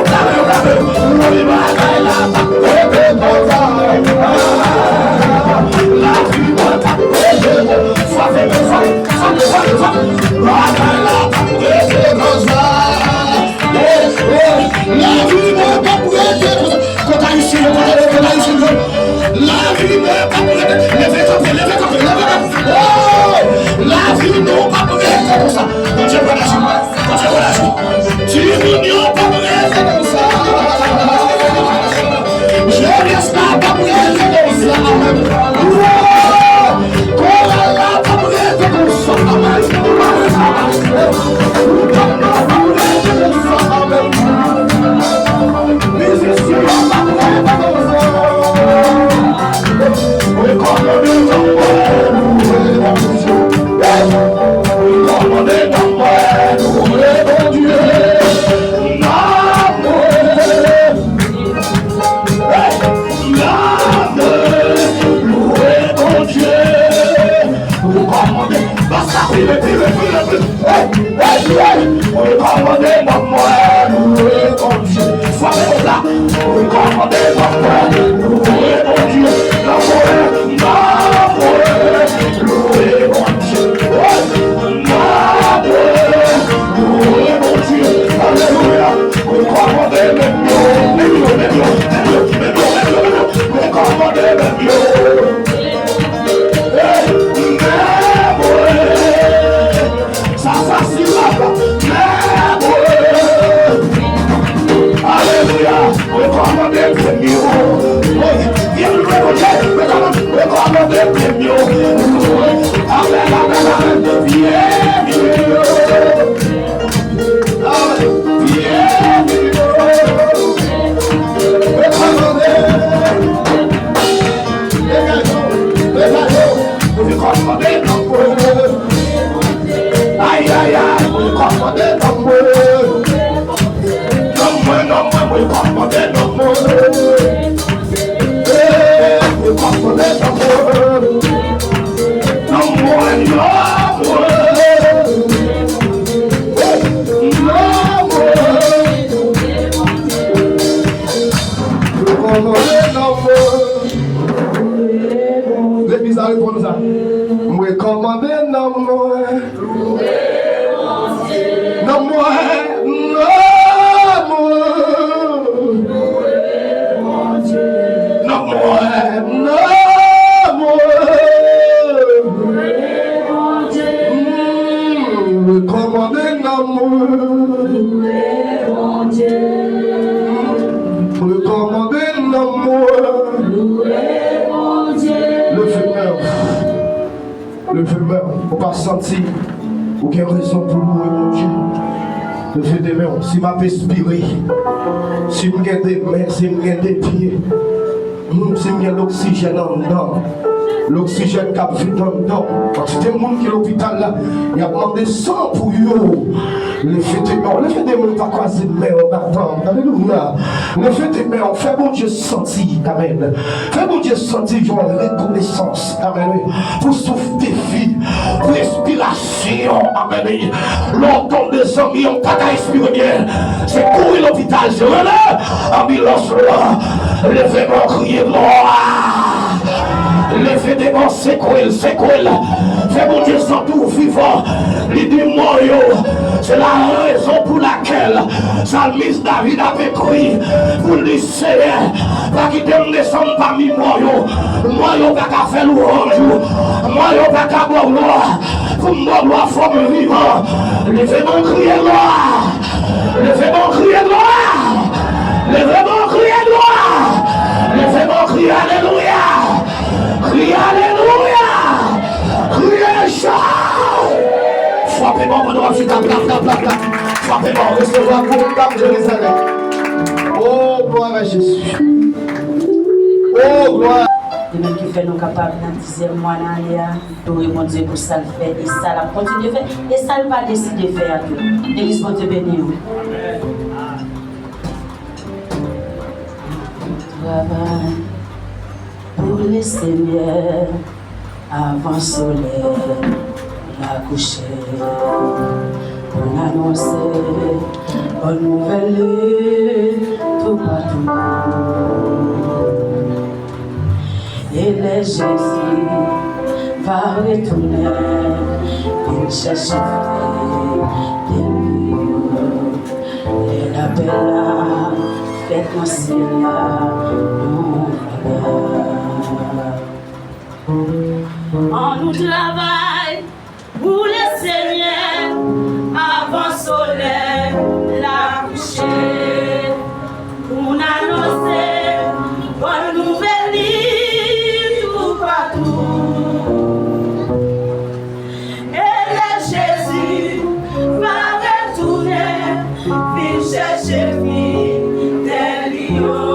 la, fè la. Wi, bagay la p ap rete konsa. Lavi mwen p ap rete konsa. Frape, frape, frape, frape. Bagay la p ap rete konsa. Oh, oh, lavi mwen p ap rete konsa. Kot ayisyen yo, kot ayisyen yo, kot ayisyen yo. Lavi mwen p ap rete. Leve kanpe, leve kanpe, leve kanpe. Oh, lavi nou p ap rete konsa. Bondye pral aji, Bondye pral aji. Timoun yo p ap rete konsa. Jenès la p ap rete konsa. Oh, koral la p ap rete konsa. Amèn. Ou p ap rete konsa. Amèn. Mizisyen yo p ap rete konsa. Mwen kòmande nan mwen, louwe Bondye. Hey! Mwen kòmande nan mwen, louwe Bondye. Nan mwen. Hey! Nan mwen, louwe Bondye. Mwen kòmande, bas la pile, pile, pile, pile. Hey, hey, hey! Ou kòmande nan mwen, louwe Bondye. Frape kòd la. Ou kòmande nan mwen, louwe Bondye. Nan mwen, nan mwen, louwe Bondye. Hey, nan mwen, louwe Bondye. Alelouya. Ou kòmande nan mwen, nan mwen, nan mwen, nan mwen, nan mwen, nan mwen. Ou kòmande nan mwen. Hey, nan mwen. Sa fasil, papa. Alelouya. Ou kòmande Amèn, amèn, amèn. Pyè m yo. Amèn. Pyè m yo. Rekomande. Degaje w. Degaje w. Ou vin kòmande nan mwen. Ay, ay, ay, ou vin kòmande nan mwen. Nan mwen, nan mwen, ou vin kòmande nan mwen. Legliz la reponn sa. Mwen kòmande nan mwen. Nan mwen, nan mwen. Nan mwen, nan mwen. Mm, mwen kòmande nan mwen. Mwen kòmande nan mwen. Leve men w. Leve men w. Ou pa santi ou gen rezon pou louwe Bondye? Leve de men w. Si m ap espire, si m gen de men, si m gen de pye, hmm, si m gen loksijèn anndan, loksijèn k ap viv anndan w, kantite moun ki lopital la, y ap mande san pou yo. Leve de men w. Leve de men w, pa kwaze men w, pa tann. Alelouya. Leve de men w. Fè Bondye santi. Amèn. Fè Bondye santi yon rekonesans. Amèn, wi. Pou souf de vi, pou espirasyon. Amèn, wi. Lè w tonbe, zanmi, w pa ka espire byen. Se kouri lopital, se rele anbilans la. Leve men w, kriye glwa. Leve de men w, sekwe l, sekwe l. Fè Bondye santi w vivan. Li di mò yo, se la rezon pou lakèl salmis David ap ekri pou l di, Seyè, pa kite m desann pami mò yo. Mò yo pa ka fè lwanj ou. Mò yo pa ka ba w glwa. Pou m ba w glwa, fò m vivan. Leve men w, kriye glwa. Leve men w, kriye glwa. Leve men w, kriye glwa. Leve men w, kriye alelouya. Kriye alelouya. Kriye Jezi. Frape men w pandan w ap chita. Plap, plap, plap, plap. Frape men w. Resevwa pou w, dam Jerizalèm. O, glwa a Jezi. O, glwa. Li menm ki fè nou kapab nan dizyèm mwa nan ane a, adore Bondye pou sa l fè e sa l ap kontinye fè e sa l pa deside fè a tou. Legliz, Bondye beni w. Travay pou Lesenyè avan solèy la kouche, pou n anonse bòn nouvèl li toupatou. E lè Jezi va retounen, vin chèche fidèl li yo. Lè lapè la fèt nan syèl la, nou kapab. Ann nou travay pou Lesenyè avan solèy la kouche, pou n anonse bòn nouvèl li toupatou. E lè Jezi va retounen, vin chèche fidèl li yo.